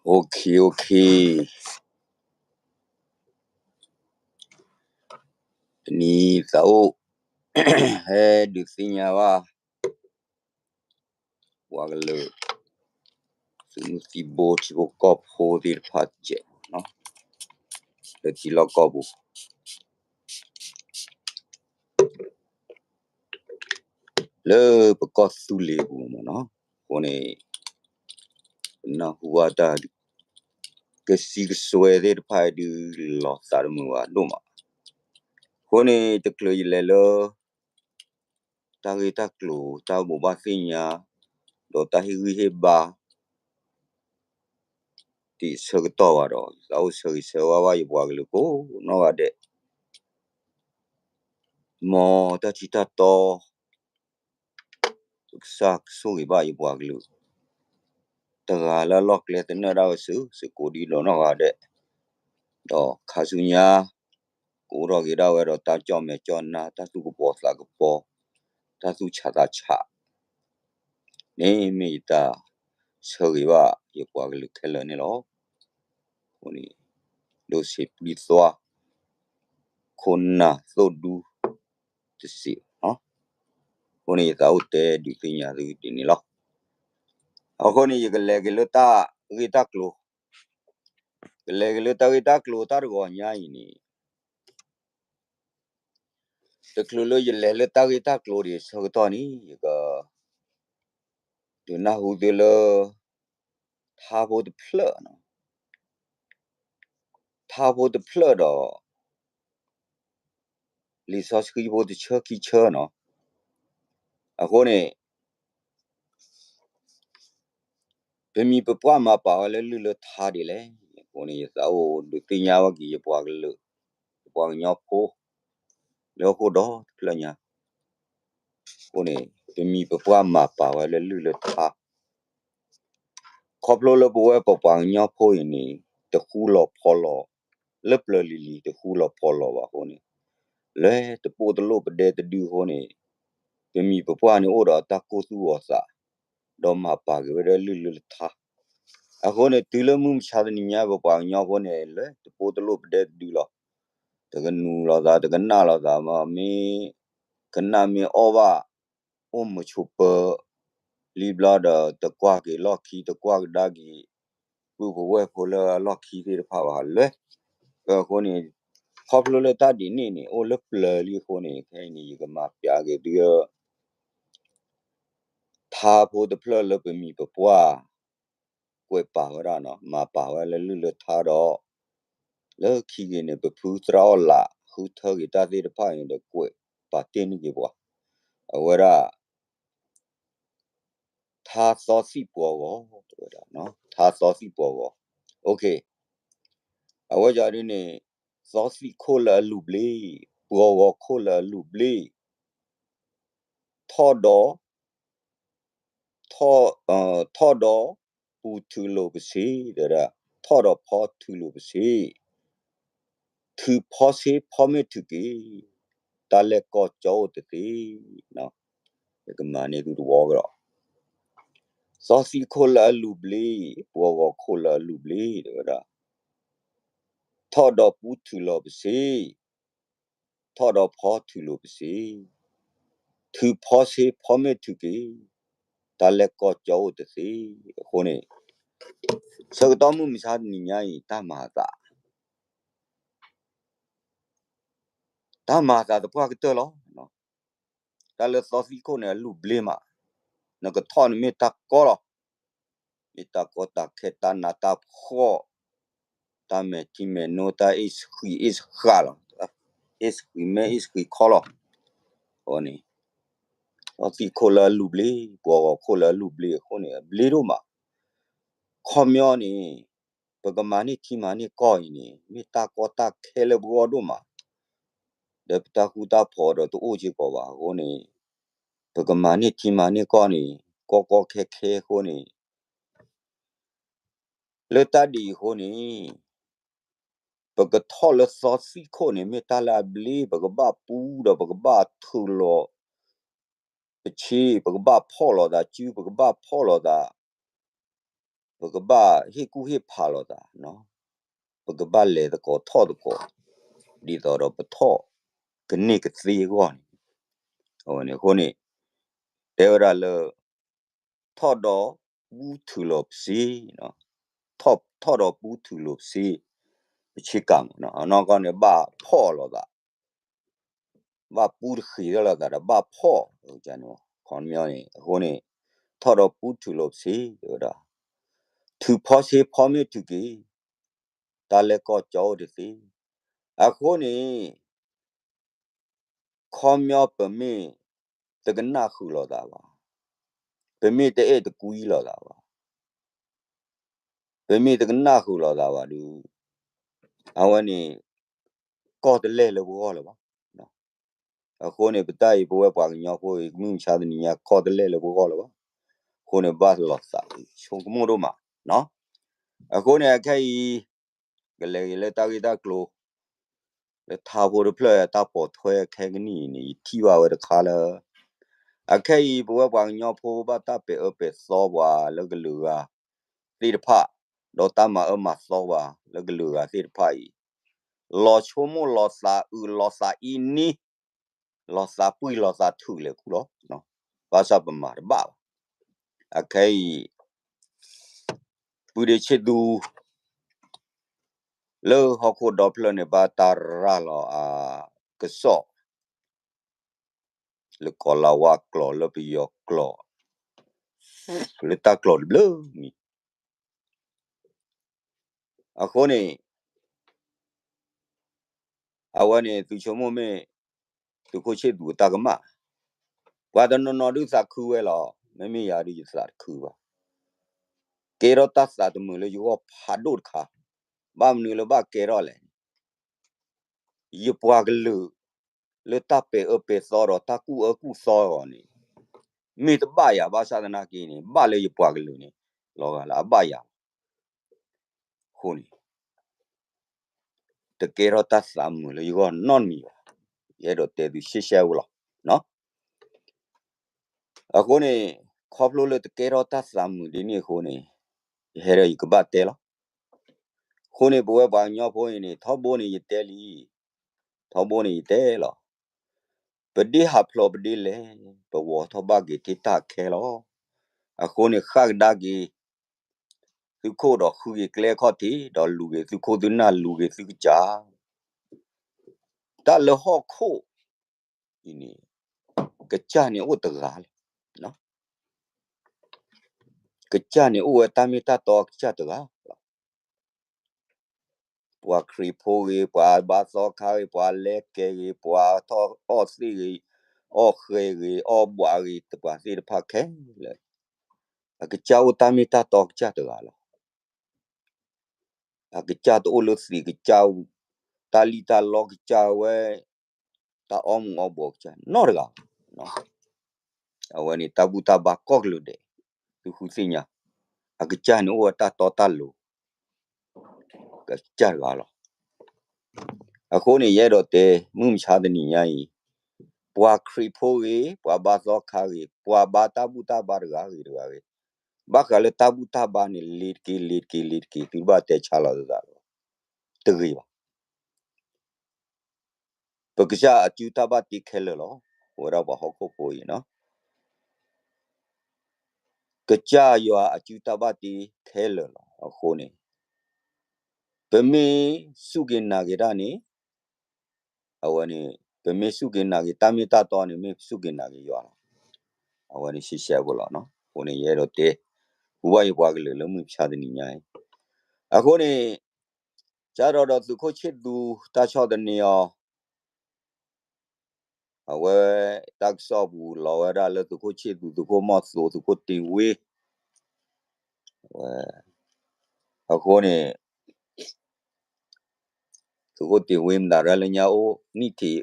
OK OK, တနံၤသးအိၣ် ဟဲဒုးသ့ၣ်ညါဘၣ် ပှၤကလုာ် သုးမုၢ်သံဘိထံဖိကီၢ်ဖိသ့ၣ်တဖၣ်တကဲး လၢထံလီၢ်ကီၢ်ပူၤ လၢပကီၢ်သူလ့ၤပူၤမ့ၢ်နီၤ. အဃိန့ၣ် ပနၢ်ဟူဘၣ်တၢ် ကစံးကစွဲသ့ၣ်တဖၣ်အံၤဒုး လီၤသးတမုာ်ဘၣ်ဒိၣ်မး. အဃိန့ၣ် တချုးယလဲၤလၢ တၢ်ဂ့ၢ်တၢ်ကျိၤ တၢ်ဘိးဘၣ်သ့ၣ်ညါ ဒီးတၢ်ဟ့ၣ်ဂံၢ်ဟ့ၣ်ဘါ တဆၢကတီၢ်ဘၣ်ဒီး သးအိၣ်ဆၢဂ့ၤဆၢဝါဘၣ်ယပှၤကလုာ်ကိးနီၢ်ဂၤဒဲး မ်တၢ်ထံတၢ်တီ ကစၢ်ကဆိၣ်ဂ့ၤဘၣ်ယပှၤကလုာ် တဂၤလၢအလီၢ်ကျဲသနၢၣ်ဒၣ်ဝဲစုာ်စုာ်ကိးဒံးဒီးနီၢ်ဂၤဒဲး, ဒီးခါဆူညါ ကအိၣ်ထီၣ်က့ၤဒၣ်ဝဲဒီးတၢ်ကၠီၣ်မဲာ်ကၠီၣ်နါ တၢ်သူၣ်ကပီၤသးကပီၤ တၢ်သူၣ်ဆးသးဆး န့ၣ်မ့ၢ်ယတၢ်ဆၢဂ့ၤဘၣ်ယပှၤကလုာ်ခဲလၢာ်န့ၣ်လီၤ. အဃိန့ၣ် ဒိးစ့းပျံၤသွါ ခိၣ်နၢ်သိၣ်ဒူ တစ့းဘၣ်. အဃိန့ၣ် ယသးအိၣ်တဲဒုးသ့ၣ်ညါသုဒ်န့ၣ်လီၤ. အဃိန့ၣ် ယကလဲၤက့ၤလၢတၢ်ဂ့ၢ်တၢ်ကျိၤ ကလဲၤက့ၤလၢတၢ်ဂ့ၢ်တၢ်ကျိၤတၢ်တဂီၤညါအံၤန့ၣ် တချုးလၢယလဲၤလၢတၢ်ဂ့ၢ်တၢ်ကျိၤဒံးဆၢကတီၢ်န့ၣ် ယက ဒုးနၢ်ဟူသုလၢ ထါဖိတဖျၢၣ် ထါဖိတဖျၢၣ်ဒီး လံာ်စီဆှံဖိတဆၢခံဆၢနီၤ. အဃိန့ၣ် ပမံၤပပှၢ်မၤပာ်ဝဲလၢလုၢ်လၢထါဒ်လဲၣ်. အဃိန့ၣ် ယသးအိၣ်ဒုးသ့ၣ်ညါဝဲက့ၤယပှၤကလုာ် ယပှၤကညီဖိ လၢဟီၣ်ခိၣ်ဒီတဖျၢၣ်ညါ အဃိန့ၣ် ပမံၤပပှၢ်မၤပာ်ဝဲလၢလုၢ်လၢထါ ခီဖျိလၢပဝဲပပှၤကညီဖိအံၤန့ၣ် တဃူလီၤဖိးလီၤ လၢပျၢၤလံၤလံၤ တဃူလီၤဖိးလီၤဘၣ်အဃိန့ၣ် လဲၤတပိၢ်တလိၣ်ပဒဲတဒုအဃိန့ၣ် ပမံၤပပှၢ်န့ၣ်အိၣ်ဒီးတၢ်ကိၢ်သူၣ်အီၤသး ဒီးမၤပာ်က့ၤဝဲဒၣ်လုၢ်လၢထါ အဃိန့ၣ် တုၤလၢမုၢ်မဆါတနံၤညါ ပပှၤကညီဖိန့ၣ် လဲၤတပိၢ်တလိၣ်ပဒဲတဒုလီၤ. တကနူၤလိာ်သး တကနၣ်လိာ်သး မ့ၢ်ကနၣ်မ့ၢ်အီၣ်ဘၣ် အိၣ်မုာ်ဆိးပၢၤ လံဘျီဒီး တကွၢ်က့ၤလီၢ်ခံ တကွၢ်ကဒါက့ၤ ပုၢ်ဖိဝဲၢ်ဖိလၢအလီၢ်ခံသ့ၣ်တဖၣ်ဘၣ်လဲၣ်. အဃိန့ၣ် ခီဖျိလၢတၢ်ဒ်န့ၣ်န့ၣ် အိၣ်လၢပျၢၤလံအဃိန့ၣ် ခဲအံၤန့ၣ် ယကမၤပျးက့ၤသု ထါဖိတဖျၢၣ်လၢပမံၤပပှၢ် ကွဲးပာ်ဝဲဒၣ်နီၤ မၤပာ်ဝဲလၢလုၢ်လၢထါဒီး လၢခံက့ၤန့ၣ် ပဖုသရၣ်အီၣ်လး ဃုထၢက့ၤတၢ်သ့ၣ်တဖၣ်န့ၣ်ဒီး ကွဲးပာ်တ့ၢ်န့ၢ်က့ၤပှၤ အဝဲဒၣ် ထါသီသံၣ်ပှီၤဂီၤ တဲဝဲဒၣ် ထါသီသံၣ်ပှီၤဂီၤ OK အဝဲဒၣ်ဒ်န့ၣ် သီသံၣ်ခိၣ်လၢအလူၢ်ဘျ့ ပှီၤဂီၤခိၣ်လၢအလူၢ်ဘျ့ ထီၣ်ဒီး ထီၣ် ထီၣ်ဒီးပူၤထုးလိာ်ပစ့ တဲဝဲဒၣ် ထီၣ်ဒီးဖီထုးလိာ်ပစ့ ထုးဖီဆ့ဖီမ့ၢ်ထုးက့ၤ တၢ်လဲၣ်ကီၢ်ကၠီအိၣ်တသ့ ယကမၤန့ၢ်သုတဝီကဒီး သီသံၣ်ခိၣ်လၢအလူၢ်ဘျ့ ပှီၤဂီၤခိၣ်လၢအလူၢ်ဘျ့ တဲဝဲဒၣ် ထီၣ်ဒီးပူၤထုးလိာ်ပစ့ ထီၣ်ဒီးဖီထုးလိာ်ပစ့ ထုးဖီဆ့ဖီမ့ၢ်ထုးက့ၤ တၢ်လဲၣ်ကီၢ်ကၠီအိၣ်တသ့ အဃိန့ၣ် ဆၢကတီၢ်မုၢ်မဆါတနံၤညါအံၤ တၢ်မၤအသး တၢ်မၤအသးသပှၢ်ကတၢၢ်လီၤ. တၢ်လၢသီသံၣ်ခိၣ်န့ၣ်အလူၢ်ဘျ့မး နကထီၣ်န့ၣ်မ့ၢ်တၢ်ကီလီၤ. မ့ၢ်တၢ်ကီတၢ်ခဲတၢ်နးတၢ်ဖှီၣ် တၢ်မဲာ်ထံမဲာ်နိ တၢ်အ့ၣ်စဃံးအ့ၣ်စဃးလီၤ. အ့ၣ်စဃံးမဲာ်အ့ၣ်စဃံးခီလီၤ. အဃိန့ၣ် သီသံၣ်ခိၣ်လၢအလူၢ်ဘျ့ ပှီၤဂီၤခိၣ်လၢအလူၢ်ဘျ့အဃိန့ၣ် အဘျ့ဒိၣ်မး ခီပညီန့ၣ် ပကမၤန့ၢ်ထံမၤန့ၢ်ကီၢ်အံၤန့ၣ် မ့ၢ်တၢ်ကီတၢ်ခဲလၢပဂီၢ်ဒိၣ်မး ဒီးပတၢ်ဃူတၢ်ဖိးဒီးတအိၣ်စ့ၢ်ကီးဘၣ်အဃိန့ၣ် ပကမၤန့ၢ်ထံမၤန့ၢ်ကီၢ်န့ၣ် ကီကီခဲခဲအဃိန့ၣ် လၢတၢ်ဒ်အံၤအဃိန့ၣ် ပကထီၣ်လၢသီသံၣ်ခိၣ်န့ၣ် မ့ၢ်တၢ်လၢအဘျ့ ပကဘၣ်ပူဒီးပကဘၣ်ထုးလီၤ ပဆ့ ပကဘၣ်ဖီၣ်လိာ်သးစု ပကဘၣ်ဖီၣ်လိာ်သး ပ ပကဘၣ်ဟ့ၣ်ကူၣ်ဟ့ၣ်ဖးလိာ်သး, ပကဘၣ်လဲၤသကိးထီၣ်သကိး, ဒ်သိးဒီးပထီၣ်ကန့ၢ်ကသ့အဂီၢ်န့ၣ်, အဝဲန့ၣ်အဃိန့ၣ် တဲဝဲဒၣ်လၢ ထီၣ်ဒီးပူၤထုးလိာ်ပစ့, ထီၣ်ဒီးပူၤထုးလိာ်ပစ့, ပဆ့ကၤမး, အနီၢ်ကီၢ်န့ၣ် ဘၣ်ဖီၣ်လိာ်သး ဘၣ်ပူၤတဃ့ၢ်ထီၣ်လိာ်သးဒီးဘၣ်ဖီၣ်, န့ၣ်, ခီပညီန့ၣ် အဃိန့ၣ် ထီၣ်ဒီးပူၤထုးလိာ်ပစ့ တဲဝဲဒၣ်, ထုးဖီစ့ဖီမ့ၢ်ထုးက့ၤ, တၢ်လဲၤကီၢ်ကၠီအိၣ်တသ့, အဃိန့ၣ် ခီပညီပမ့ၢ်တကနၣ်ဃုာ်လိာ်သးဘၣ်, ပမ့ၢ်တအဲၣ်တကွံလိာ်သးဘၣ်, ပမ့ၢ်တကနၣ်ဃုာ်လိာ်သးဘၣ်ဒီး အဝဲန့ၣ် ကီၢ်တလဲၢ်လၢပဂီၢ်လၢၤဘၣ်. အဃိန့ၣ် ပတၢ်အံၤ ပဝဲပှၤကညီဖိအံၤ မုၢ်မဆါတနံၤညါ ကီၢ်တလဲၢ်လၢပဂီၢ်လၢၤဘၣ်. အဃိန့ၣ် ဘၣ်လီၤသးအုး ဆိကမိၣ်ဒိၣ်မး. အဃိန့ၣ် အခဲအံၤ ကလဲၤက့ၤလၢတၢ်ဂ့ၢ်တၢ်ကျိၤ လၢထါဖိတဖျၢၣ်တၢ်ပိာ်ထွဲခဲကနံၣ်အံၤန့ၣ် ယထံၣ်ဘၣ်ဝဲတခါလၢ အခဲအံၤ ပဝဲပှၤကညီဖိဘၣ်တၢ်ပဲာ်အၢပဲာ်သီပှၤလၢကလုာ်ဂၤသ့ၣ်တဖၣ်, ဒီးတၢ်မၤအၢမၤသီပှၤလၢကလုာ်ဂၤသ့ၣ်တဖၣ်အံၤ, လီၤဆိကမိၣ်လီၤသးအုးလီၤသးအံၤန့ၣ် လီၤသးပှံၢ်လီၤသးထုးလဲၤခူၣ်လီၤ. ဘၣ်ဆၣ်ပမၤတဘၣ်ဘၣ်. အခဲအံၤ ပုၢ်ဒ့ဆ့ၣ်သူ လၢဟီၣ်ခိၣ်ဒီဖျၢၣ်န့ၣ် ဘၣ်တၢ်ရၤလီၤအကစီၣ် လၢကီၤလၤဝါကျိာ်လၢပယီၤကျိာ် လၢတၢ်ကျိာ်တဘျုးမံၤ အဃိန့ၣ် အဝဲန့ၣ် သုဆိကမိၣ်မ့ၢ် သုးခိၣ်ဆ့ၣ်သူအတၢ်ကမၣ်, ပှၤတနီၤနီၤဒုးသးခုဝဲလီၤ, မ့မ့ၢ်ယၤဒုးယသးတခုဘၣ်. ကဲထီၣ်တၢ်သးတမုာ်လၢယဂီၢ်ဖးဒိၣ်တခါ, ဘၣ်မနုၤလၢဘၣ်ကဲထီၣ်လဲၣ်န့ၣ် ယပှၤကလုာ် လၢတၢ်ပဲာ်အၢပဲာ်သီဒီးတၢ်ကူၣ်အၢကူၣ်သီအီၤန့ၣ် မ့ၢ်တဘၣ်ယၤဘၣ်ဆၣ်သနာ်က့န့ၣ် ဘၣ်လၢယပှၤကလုာ်န့ၣ် လီၤဂာ်လၢအဘၣ်ယၤလီၤ. အဃိန့ၣ် တကဲထီၣ်တၢ်သးမုာ်လၢယဂီၢ်နီတမံၤဘၣ်. ယအဲၣ်ဒိးတဲသုရှဲရှဲဖိလီၤ. အဃိန့ၣ် ခီဖျိလၢတကဲထီၣ်တၢ်သးမုာ်ဒ်န့ၣ်အဃိန့ၣ် ယဟဲဒီးယကဘၣ်တဲလီၤ. အဃိန့ၣ် ပဝဲပှၤကညီဖိအံၤန့ၣ် ထီဘိန့ၣ်ယတဲလံ, ထီဘိန့ၣ်ယတဲလီၤ. ပဒ့ဟးဖျိးပဒ့လဲၤ, ပဝီၤထီၣ်ဘၣ်က့ၤထံတၢ်ခဲလီၤ. အဃိန့ၣ် ဃၣ်ကဒါက့ၤ သုးခိၣ်ဒီးဃုက့ၤကျဲခီၣ်ထံး ဒီးလူၤက့ၤသုးခိၣ်သုးနၢ်လူၤက့ၤသုးကစၢ် တၢ်လၢဟီၣ်ခိၣ်အံၤန့ၣ် ကစၢ်န့ၣ်အိၣ်တဂၤလီၤ. ကစၢ်န့ၣ်အိၣ်ဝဲတၢ်မ့ၢ်တၢ်တီကစၢ်တဂၤလီၤ. ပှၤခရံာ်ဖိဂ့ၤ, ပှၤဘါသီခါဂ့ၤ, ပှၤလဲကဲဂ့ၤ, ပှၤထီၣ်အီၣ်သ့ၣ်ဂ့ၤ, အီၣ်ဃဲဂ့ၤ, အီၣ်ဘှးဂ့ၤ, ပှၤသ့ၣ်တဖၣ်ခဲလၢာ် အကစၢ်အိၣ်တၢ်မ့ၢ်တၢ်တီကစၢ်တဂၤလီၤ. အကစၢ်တအိၣ်လၢသံးကစၢ်အူ, တၢ်လံၣ်တၢ်လီကစၢ်ဝဲ, တၢ်အီမူၤအီဘှီးကစၢ်နီတဂၤဘၣ်. အဝဲန့ၣ်တၢ်ဘူၣ်တၢ်ဘါကိးကလုာ်ဒဲး, သုဃုသ့ၣ်ညါ, အကစၢ်န့ၣ်အိၣ်ဝဲတၢ်တီတၢ်လိၤ ကစၢ်တဂၤလီၤ. အဃိန့ၣ် ယအဲၣ်ဒိးတဲ မုၢ်မဆါတနံၤညါအံၤ, ပှၤခရံာ်ဖိဂ့ၤ, ပှၤဘါသီခါဂ့ၤ, ပှၤဘါတၢ်ဘူၣ်တၢ်ဘါတဂၤဂ့ၤတဂၤဂ့ၤ, ဘၣ်ဃးလၢတၢ်ဘူၣ်တၢ်ဘါန့ၣ် လ့ၤတက့ၤ လ့ၤတက့ၤ လ့ၤတက့ၤ သုတဘၣ်တဲဆါလီၤသုသးလီၤ. တဂ့ၤဘၣ်. ပကစၢ်အစုတၢ်ဘၣ်တ့ခဲလၢာ်လီၤ. ပဝဲဒၣ်ပှၤဟီၣ်ခိၣ်ဖိအံၤနီၤ, ကစၢ်ယွၤအစုတၢ်ဘၣ်တ့ခဲလၢာ်လီၤ. အဃိန့ၣ် ပမ့ၢ်စူၢ်က့ၤနာ်က့ၤတၢ်န့ၣ်, အဝဲန့ၣ် ပမ့ၢ်စူၢ်က့ၤနာ်က့ၤ တၢ်မ့ၢ်တၢ်တီန့ၣ် မ့ၢ်စူၢ်က့ၤနာ်က့ၤယွၤလီၤ. အဝဲန့ၣ်ရှဲရှဲဖိလီၤနီၤ. အဃိန့ၣ် ယအဲၣ်ဒိးတဲ ပူၤဘၣ်ယပှၤကလုာ်လၢမုၢ်မဆါတနံၤညါအံၤ, အဃိန့ၣ် ကၢ်ထီၣ်ဒီးသုးခိၣ်ဆ့ၣ်သူတၢ်ဆီၣ်သနံးအီၤ, အဝဲတၢ်ကစီၣ်ပူၤလီၤဝဲဒၣ်လၢသုးခိၣ်ဆ့ၣ်သူ သုးခိၣ်မီၢ်သိ သုးခိၣ်တ့ၢ်ဝ့, အဃိန့ၣ် သုးခိၣ်တ့ၢ်ဝ့မတၤရၢလၢညါအိၣ် နံၣ်ထံး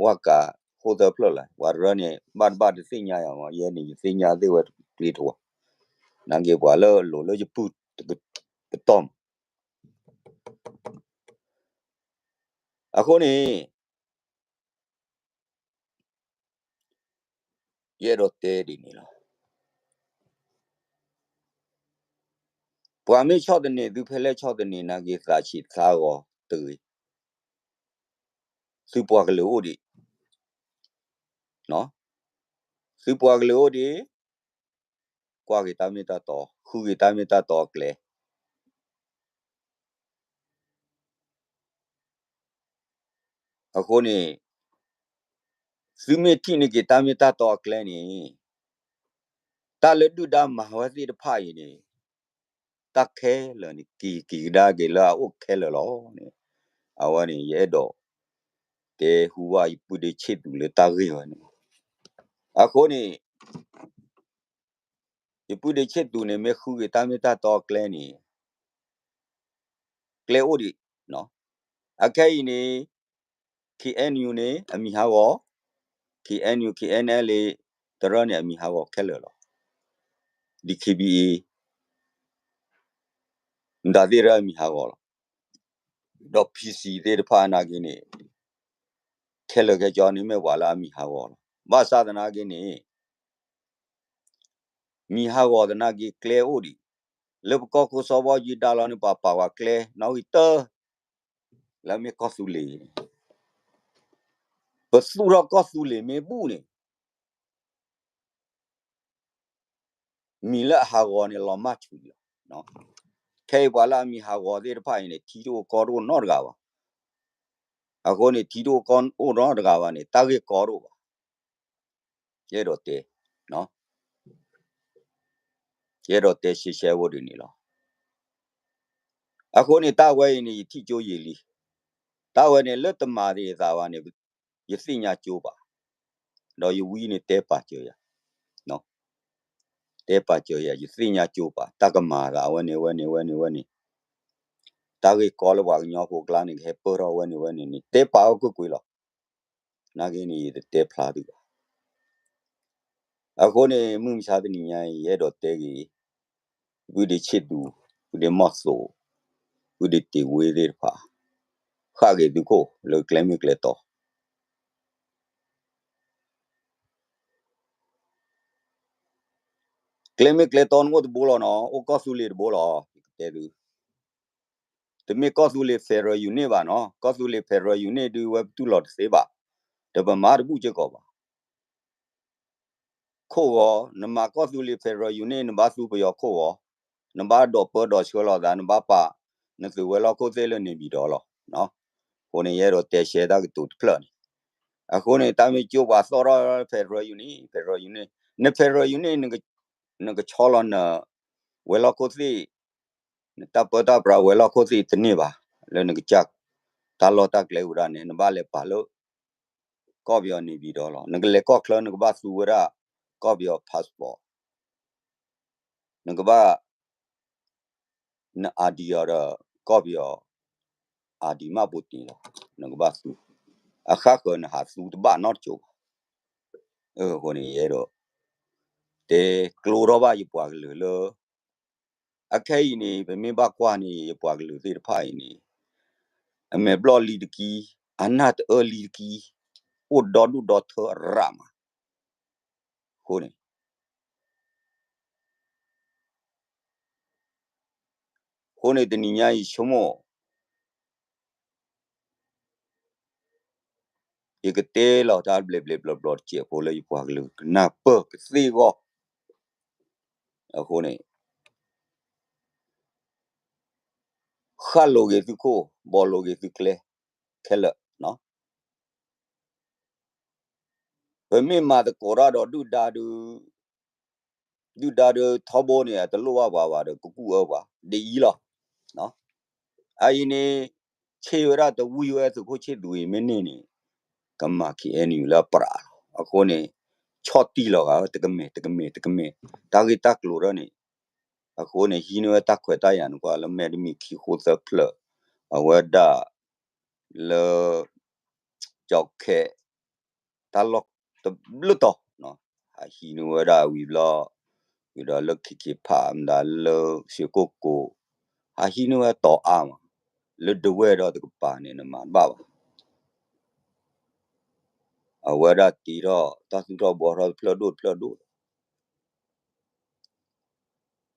ဝၣ်ကး ဃိၣ်သၢဖျၢၣ်လၢၤ, ပှၤတရၢန့ၣ် ဘၣ်တဘၣ်တသ့ၣ်ညါယၤမး, ယဲန့ၣ် ယသ့ၣ်ညါသ့ၣ်ဝဲတကျ့တဝီ, နာ်က့ပှၤလၢအလိၤလၢယပုၢ်ကတီၢ်မး အဃိန့ၣ် ယအဲၣ်ဒိးတဲဒ်န့ၣ်လီၤ. ပှၤမ့ၢ်ဆီၣ်သနံးသုဖဲလဲၣ်ဆီၣ်သနံးနာ်က့ သးဆံးသးဂီၤတဂ့ၤ, သုပှၤကလုာ်အိၣ်ဒံး, သုပှၤကလုာ်အိၣ်ဒံး, ကွၢ်က့ၤတၢ်မ့ၢ်တၢ်တီ, ဃုက့ၤတၢ်မ့ၢ်တၢ်တီအကျဲ အဃိန့ၣ် သုမ့ၢ်ထံၣ်န့ၢ်က့ၤတၢ်မ့ၢ်တၢ်တီအကျဲန့ၣ်, တၢ်လၢဒုၣ်ဒါမၤဝဲသ့ၣ်တဖၣ်အံၤန့ၣ်, တၢ်ခဲလၢာ်န့ၣ် က့ၤက့ၤကဒါက့ၤလၢအအိၣ်ခဲလၢာ်လီၤန့ၣ်, အဝဲန့ၣ် ယအဲၣ်ဒိး တဲဟူဘၣ်ယပုၢ်ဒ့ဆ့ၣ်သူးလၢတၢ်ဂ့ၢ်ဝဲန့ၣ်, အဃိန့ၣ် ယပုၢ်ဒ့ဆ့ၣ်သူးန့ၣ် မ့ၢ်ဃုက့ၤတၢ်မ့ၢ်တၢ်တီအကျဲန့ၣ်, ကျဲအိၣ်ဒံး, အခဲအံၤန့ၣ် KNU န့ၣ် အမံၤဟးဂီၤ, KNU KNLA တရၢန့ၣ် အမံၤဟးဂီၤခဲလၢာ်လီၤ. DKBA မတၤသ့ၣ်တဖၣ်အမံၤဟးဂီၤလီၤ. ဒီး PC သ့ၣ်တဖၣ်နာ်က့န့ၣ် ခဲလၢာ်ခဲဆ့န့ၣ်မ့ၢ်ပှၤလၢအမံၤဟးဂီၤလီၤ. ဘၣ်ဆၣ်သနာ်က့န့ၣ် မံၤဟးဂီၤသနာ်က့ကျဲအိၣ်ဒံး, လၢပကီၢ်ခိၣ်စီၤဘီယူၤဒါလီၤန့ၣ် ပှၤပာ်ဝဲကျဲနီၣ်ဂံၢ်တၢ လၢမ့ၢ်ကီၢ်သူလ့ၤန့ၣ်, ပသူၣ်ထီၣ်ကီၢ်သူလ့ၤမ့ၢ်ဘူၣ်န့ၣ် မံၤလၢအဟးဂီၤန့ၣ်လီၤမၢ်ဆူၣ်လီၤ. ခဲအံၤပှၤလၢအမံၤဟးဂီၤသ့ၣ်တဖၣ်အံၤန့ၣ် ထံတအိၣ်ကီတအိၣ်နီတဂၤဘၣ်. အဃိန့ၣ် ထံတအိၣ်ကီတအိၣ်နီတဂၤဘၣ်န့ၣ် တၢ်ဂ့ၢ်ကီတအိၣ်ဘၣ်. ယအဲၣ်ဒိးတဲ, ယအဲၣ်ဒိးတဲရှဲရှဲဖိဒ်န့ၣ်လီၤ. အဃိန့ၣ် တၢ်ဝဲအံၤန့ၣ် ယထံၣ်ကၠိယံာ်လံ. တၢ်ဝဲန့ၣ် လၢတမၤဒံးအသးဘၣ်န့ၣ် ယသ့ၣ်ညါကၠိပာ်, ဒီးယဝံန့ၣ်တဲပာ်စၢၤယၤ, တဲပာ်စၢၤယၤ ယသ့ၣ်ညါကၠိပာ် တၢ်ကမၤသးအဝဲန့ၣ်ဝဲန့ၣ်ဝဲန့ၣ်ဝဲန့ၣ်, တၢ်ဂ့ၢ်ကီလၢပှၤကညီဖိကျါန့ၣ် ကဟဲပၢၢ်ထီၣ်ဝဲန့ၣ်ဝဲန့ၣ်န့ၣ် တဲပာ်အီၤကွ့ၢ်ကွ့ၢ်လီၤ. နာ်က့န့ၣ် ယတတဲဖျါသုဘၣ်. အဃိန့ၣ် မုၢ်မဆါတနံၤညါအံၤ ယအဲၣ်ဒိးတဲက့ၤ ပုၢ်ဒ့ဆ့ၣ်သူး, ပုၢ်ဒ့မီၢ်သိး, ပုၢ်ဒ့တ့ၤဝ့သ့ၣ်တဖၣ်, ဃၣ်က့ၤသုးခိၣ်လၢကျဲမ့ၢ်ကျဲတီ, ကျဲမ့ၢ်ကျဲတီနအိၣ်တဘိလီၤနီၤ, အိၣ်ကီၢ်သူလ့ၤတဘိလီၤ, ယကတဲသု, တမ့ၢ်ကီၢ်သူလ့ၤ federal unit ဘၣ်နီၤ, ကီၢ်သူလ့ၤ federal unit ဒုးဝဲပတူၢ်လိာ်တသ့ဘၣ်, တပမၤတဘူၣ်စ့ၢ်ကီးဘၣ်. ခိၣ်ဂီၤ, နမၤကီၢ်သူလ့ၤ federal unit န့ၣ် နဘၣ်သူပယီၤခိၣ်ဂီၤ, နဘၣ်ဒိးပၢဒိးဆှၢလိာ်သး, နဘၣ်ပာ်နသုးဝဲၤလီၢ်ခိၣ်သ့ၣ်လၢန့ၣ်ဘံၣ်ဒီးလီၤ. အဃိန့ၣ် ယအဲၣ်ဒိးတဲရှဲတၢ်ကတိၤတဖျၢၣ်န့ၣ်, အဃိန့ၣ် တၢ်မ့ၢ်ကၠိပှၤသီၣ်ထီၣ် federal unit, federal unit, န federal unit နကဆီလီၤန ဝဲၤလီၢ်ခိၣ်သ့ၣ်, နတၢ်ပၢတၢ်ပြးဝဲၤလီၢ်ခိၣ်သ့ၣ်တန့ၢ်ဘၣ်, လၢနကစၢ်တၢ်လီၢ်တၢ်ကျဲဝဲဒၣ်န့ၣ် နဘၣ်လဲၤပာ်လၢ ကီၢ်ပယီၤန့ၣ်ဘံၣ်ဒီးလီၤ. နကလဲၤကီၢ်ချၢ နကဘၣ်သူဝဲဒၣ် ကီၢ်ပယီၤ passport, နကဘၣ် န ID အီၤဒီး ကီၢ်ပယီၤ ID မးပိတ့ၢ်လီၤ. နကဘၣ်သူ, အဃၣ်ဃၢၤနဟးသူတဘၣ်နီတကၠိၢ်ဘၣ်. အဃိန့ၣ် ယအဲၣ်ဒိး တဲကျိထီၣ်ဘၣ်ယပှၤကလုာ်လၢ အခဲအံၤန့ၣ် ပမ့ၢ်ဘၣ်ကွၢ်န့ၣ် ယပှၤကလုာ်သ့ၣ်တဖၣ်အံၤန့ၣ် အမဲာ်ဘျီၣ်လံတကံ, အနၢ်တအၢလံတကံ, အိၣ်ဒီဒူၣ်ဒီထၢအရၣ်မး. အဃိန့ၣ် အဃိန့ၣ် တနံၤညါအံၤဆိကမိၣ် ယကတဲလီၤတၢ်ဘျဲးဘျဲးဘျီဘျီတစဲးဖိလၢယပှၤကလုာ်ကနၢ်ပၢၢ်ကသ့အဂီၢ်, အဃိန့ၣ် ဃၣ်လိၤက့ၤသုးခိၣ်, ဘီလိၤက့ၤသုးကျဲ ခဲလၢာ်. ပမ့ၢ်မၤသကိးတၢ်ဒီးဒုၣ်ဒါဒုး ဒုၣ်ဒါဒုးထီဘိန့ၣ် အတလိၣ်ဘၣ်ပှၤဘၣ်ဒီး ကကူၣ်အၢပှၤဒ်အံၤလီၤ. အအံၤန့ၣ် ဆ့ၣ်ဝဲဒၣ်တဝံၤဝဲသုးခိၣ်ဆ့ၣ်သူးအံၤမ့ၢ်န့ၢ်န့ၣ် ကမၤ KNU လၢအပြးလီၤ. အဃိန့ၣ် ဆီၣ်တံၢ်လီၤဂာ်ဝဲ တကမဲာ်တကမဲာ်တကမဲာ် တၢ်ဂ့ၢ်တၢ်ကျိၤထီၣ်န့ၣ်, အဃိန့ၣ် ဟံးန့ၢ်ဝဲတၢ်ခွဲးတၢ်ယာ်န့ၣ်ကွၢ်လၢမဲာ်တမံၤခံဃိသၢဖျၢၣ်, အဝဲဒၣ် လၢ ကၠီခဲ တၢ်လီၢ်တဘျုးတီၤ, ဟးဟံးန့ၢ်ဝဲဒၣ်ဝံၤဘျီ, ဝံၤဒီးလၢခံခံဖးမတၤလၢ ရွှေကုက္ကို, ဟးဟံးန့ၢ်ဝဲတီၤအါမး, လၢဒဝဲၢ်ဒီးတကပၤန့ၣ် နမၤတဘၣ်ဘၣ်. အဝဲဒၣ်တ့ထီၣ်တၢ်သူၣ်ထီၣ်ဘှီထီၣ်တဖျၢၣ်ဒိၣ်တဖျၢၣ်ဒိၣ်လီၤ.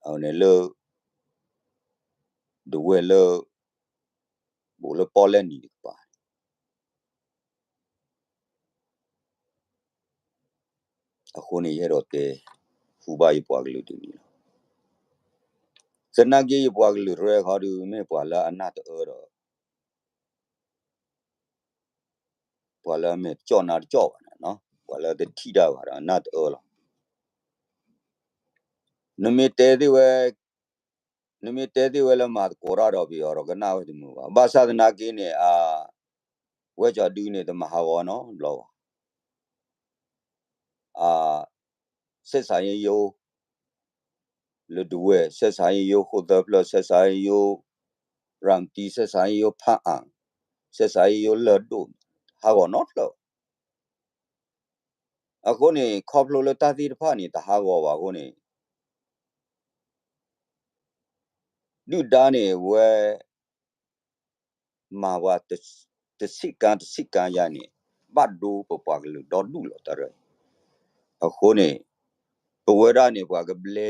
အဝဲန့ၣ်လၢ ဒဝဲၢ်လၢ အိၣ်လၢပီၣ်လဲၣ်နံၤတကပၤ အဃိန့ၣ် ယအဲၣ်ဒိးတဲ ဃုဘၣ်ယပှၤကလုာ်ဒ်န့ၣ်လီၤ. သနာ်က့ယပှၤကလုာ်ရဲၣ်ခီဒုး မ့ၢ်ပှၤလၢအနၢ်တအၢဒီး ပှၤလၢအမ့ၢ်တကၠီၣ်နါတကၠီၣ်ဘၣ်န့ၣ်, ပှၤလၢတထံၣ်တၢ်ဘၣ်ဒီးအနၢ်တအၢလီၤ. နမ့ၢ်တဲသ့ဝဲ, နမ့ၢ်တဲသ့ဝဲလၢမၤသကိးတၢ်ဒီးပယီၤဒီးကနၣ်ဝဲတမုာ်ဘၣ်. ဘၣ်ဆၣ်သနာ်က့န့ၣ် အဝဲကၠီဒုန့ၣ် တမၤဟးဂီၤနီတဘျီဘၣ်. အ ဆက်ဆံရေးရုံး လၢဒဝဲၢ် ဆက်ဆံရေးရုံး ဃိၣ်သၢဖျၢၣ် ဆက်ဆံရေးရုံး ရၤမတံ ဆက်ဆံရေးရုံး ဖၣ်အၣ် ဆက်ဆံရေးရုံး လၢၢ်ဒိၣ် ဟးဂီၤနီတဖျၢၣ်ဘၣ်. အဃိန့ၣ် ခီဖျိလၢတၢ်သ့ၣ်တဖၣ်န့ၣ် တဟးဂီၤဘၣ်အဃိန့ၣ် ဒုၣ်ဒါန့ၣ် ဝဲ မၤဝဲ တဆံးကါတဆံးကါယါန့ၣ် ဘၣ်ဒိပပှၤကလုာ်ဒီဒူၣ်လီၤတၢ်ရဲၣ်. အဃိန့ၣ် ပဝဲဒၣ်န့ၣ် ပှၤကဘျဲ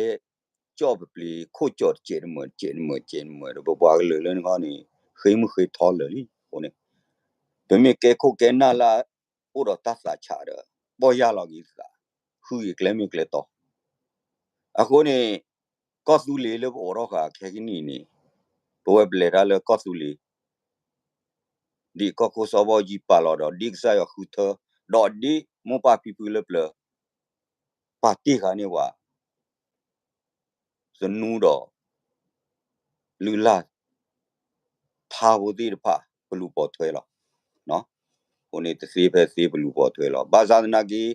ကၠီၣ်ပပျ့ၤ ခိၣ်ကၠီၣ်တစဲးတမုာ် တစဲးတမုာ် တစဲးတမုာ်ဒီး ပပှၤကလုာ်လၢန့ၣ်ခီန့ၣ် ဃ့မုၢ်ဃ့ထီလၢာ်လံ. အဃိန့ၣ် ပမ့ၢ်ကဲခိၣ်ကဲနၢ်လၢ အိၣ်ဒီးတၢ်သးဆးဒီး ပီၢ်ယၢ်လီၤက့ၤသး ဃုက့ၤကျဲမ့ၢ်ကျဲတီ အဃိန့ၣ် ကီၢ်သူလ့ၤလၢပအိးထီၣ်ဃာ်ခဲကနံၣ်န့ၣ် ပဝဲပလဲၤတၢ်လၢကီၢ်သူလ့ၤ ဒ်ကီၢ်ခိၣ်စီၤဘီယံၤပာ်လီၤဒီး ဒ်ကစၢ်ယွၤဃုထၢ ဒီးဒ်မိၢ်ပၢ်ဖံဖုလၢပျၢၤ ပာ်တ့ၢ်ဃာ်န့ၢ်ပှၤ သနူဒီး လုၢ်လၢ် ထါဖိသ့ၣ်တဖၣ် ပလူၤပိာ်ထွဲလီၤ. အဃိန့ၣ် တသ့ဖဲသ့ပလူၤပိာ်ထွဲလီၤ. ဘၣ်ဆၣ်သနာ်က့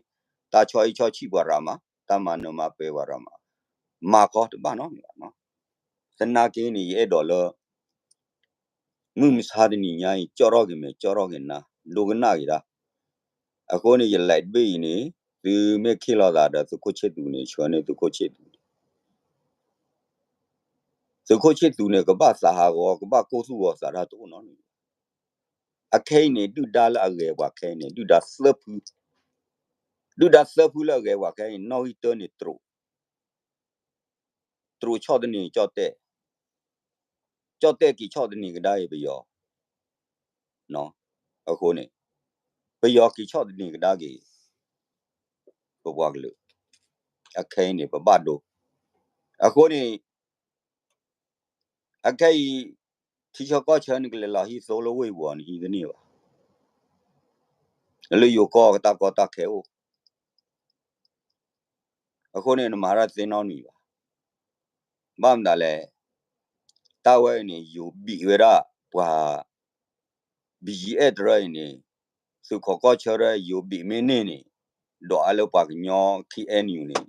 တၢ်ဆီဟံၣ်ဆီဆံးပှၤရၤမး တၢ်မၤနၢၤမၤပဲာ်ပှၤရၤမး မၤခီတဘၣ်နီတမံၤဘၣ်. သနာ်က့န့ၣ် ယအဲၣ်ဒိးလၢ မုၢ်မဆါတနံၤညါအံၤ ကၠီၣ်ထီၣ်က့ၤမဲာ် ကၠီၣ်ထီၣ်က့ၤနါ ဒိကနၣ်က့ၤတၢ်. အဃိန့ၣ် ယလဲၤတဘ့ၣ်အံၤန့ၣ် သုမ့ၢ်ခ့ၣ်လီၤသးဒီးသုးခိၣ်ဆ့ၣ်သူန့ၣ် ဆှၢန့ၢ်သုးခိၣ်ဆ့ၣ်သူန့ၣ် သုးခိၣ်ဆ့ၣ်သူန့ၣ် ကဘၣ်သးဟးဂီၤ ကဘၣ်ကိၢ်သူၣ်ဂီၤသးတၢ်တအိၣ်နီတမံၤ. အခဲအံၤန့ၣ် ဒုၣ်ဒါလၢအဂဲၤပှၤခဲအံၤန့ၣ် ဒုၣ်ဒါသၢဖု ဒုၣ်ဒါသၢဖုလၢအဂဲၤပှၤခဲအံၤ နီၣ်ဂံၢ်တၢန့ၣ်တြိး တြိးဆီၣ်တန့ၢ်ကၠီၣ်တဲၣ်, ကၠီၣ်တဲၣ်က့ၤဆီၣ်တန့ၢ်ကဒါက့ၤပယီၤ, အဃိန့ၣ် ပယီၤက့ၤဆီၣ်တန့ၢ်ကဒါက့ၤ ပပှၤကလုာ်, အခဲအံၤန့ၣ် ပဘၣ်ဒိ, အဃိန့ၣ် အခဲအံၤ ထံဆၢကီၢ်ဆၢနကလဲၤလီၤဟံးသိလၢဝ့ၢ်ပူၤအီၤ နဟံးတန့ၢ်ဘၣ်, လၢယိၤကီၢ်ကတၢ်ကီတၢ်ခဲအိၣ် အဃိန့ၣ် နမၤတၢ်သ့နီတမံၤဘၣ်. ဘၣ်မနုၤလဲၣ်, တၢ်ဝဲအံၤန့ၣ် ယိၤဘံးဝဲဒၣ်ပှၤ ဘံယံအဲၣ်တရၢအံၤန့ၣ်, သုးခိးကီၢ်ဆၢတရၢ ယိၤဘံးမ့ၢ်န့ၢ်န့ၣ်, ဒီးအါလၢပှၤကညီ ခ့ၣ်အဲၣ်ယူၣ်န့ၣ်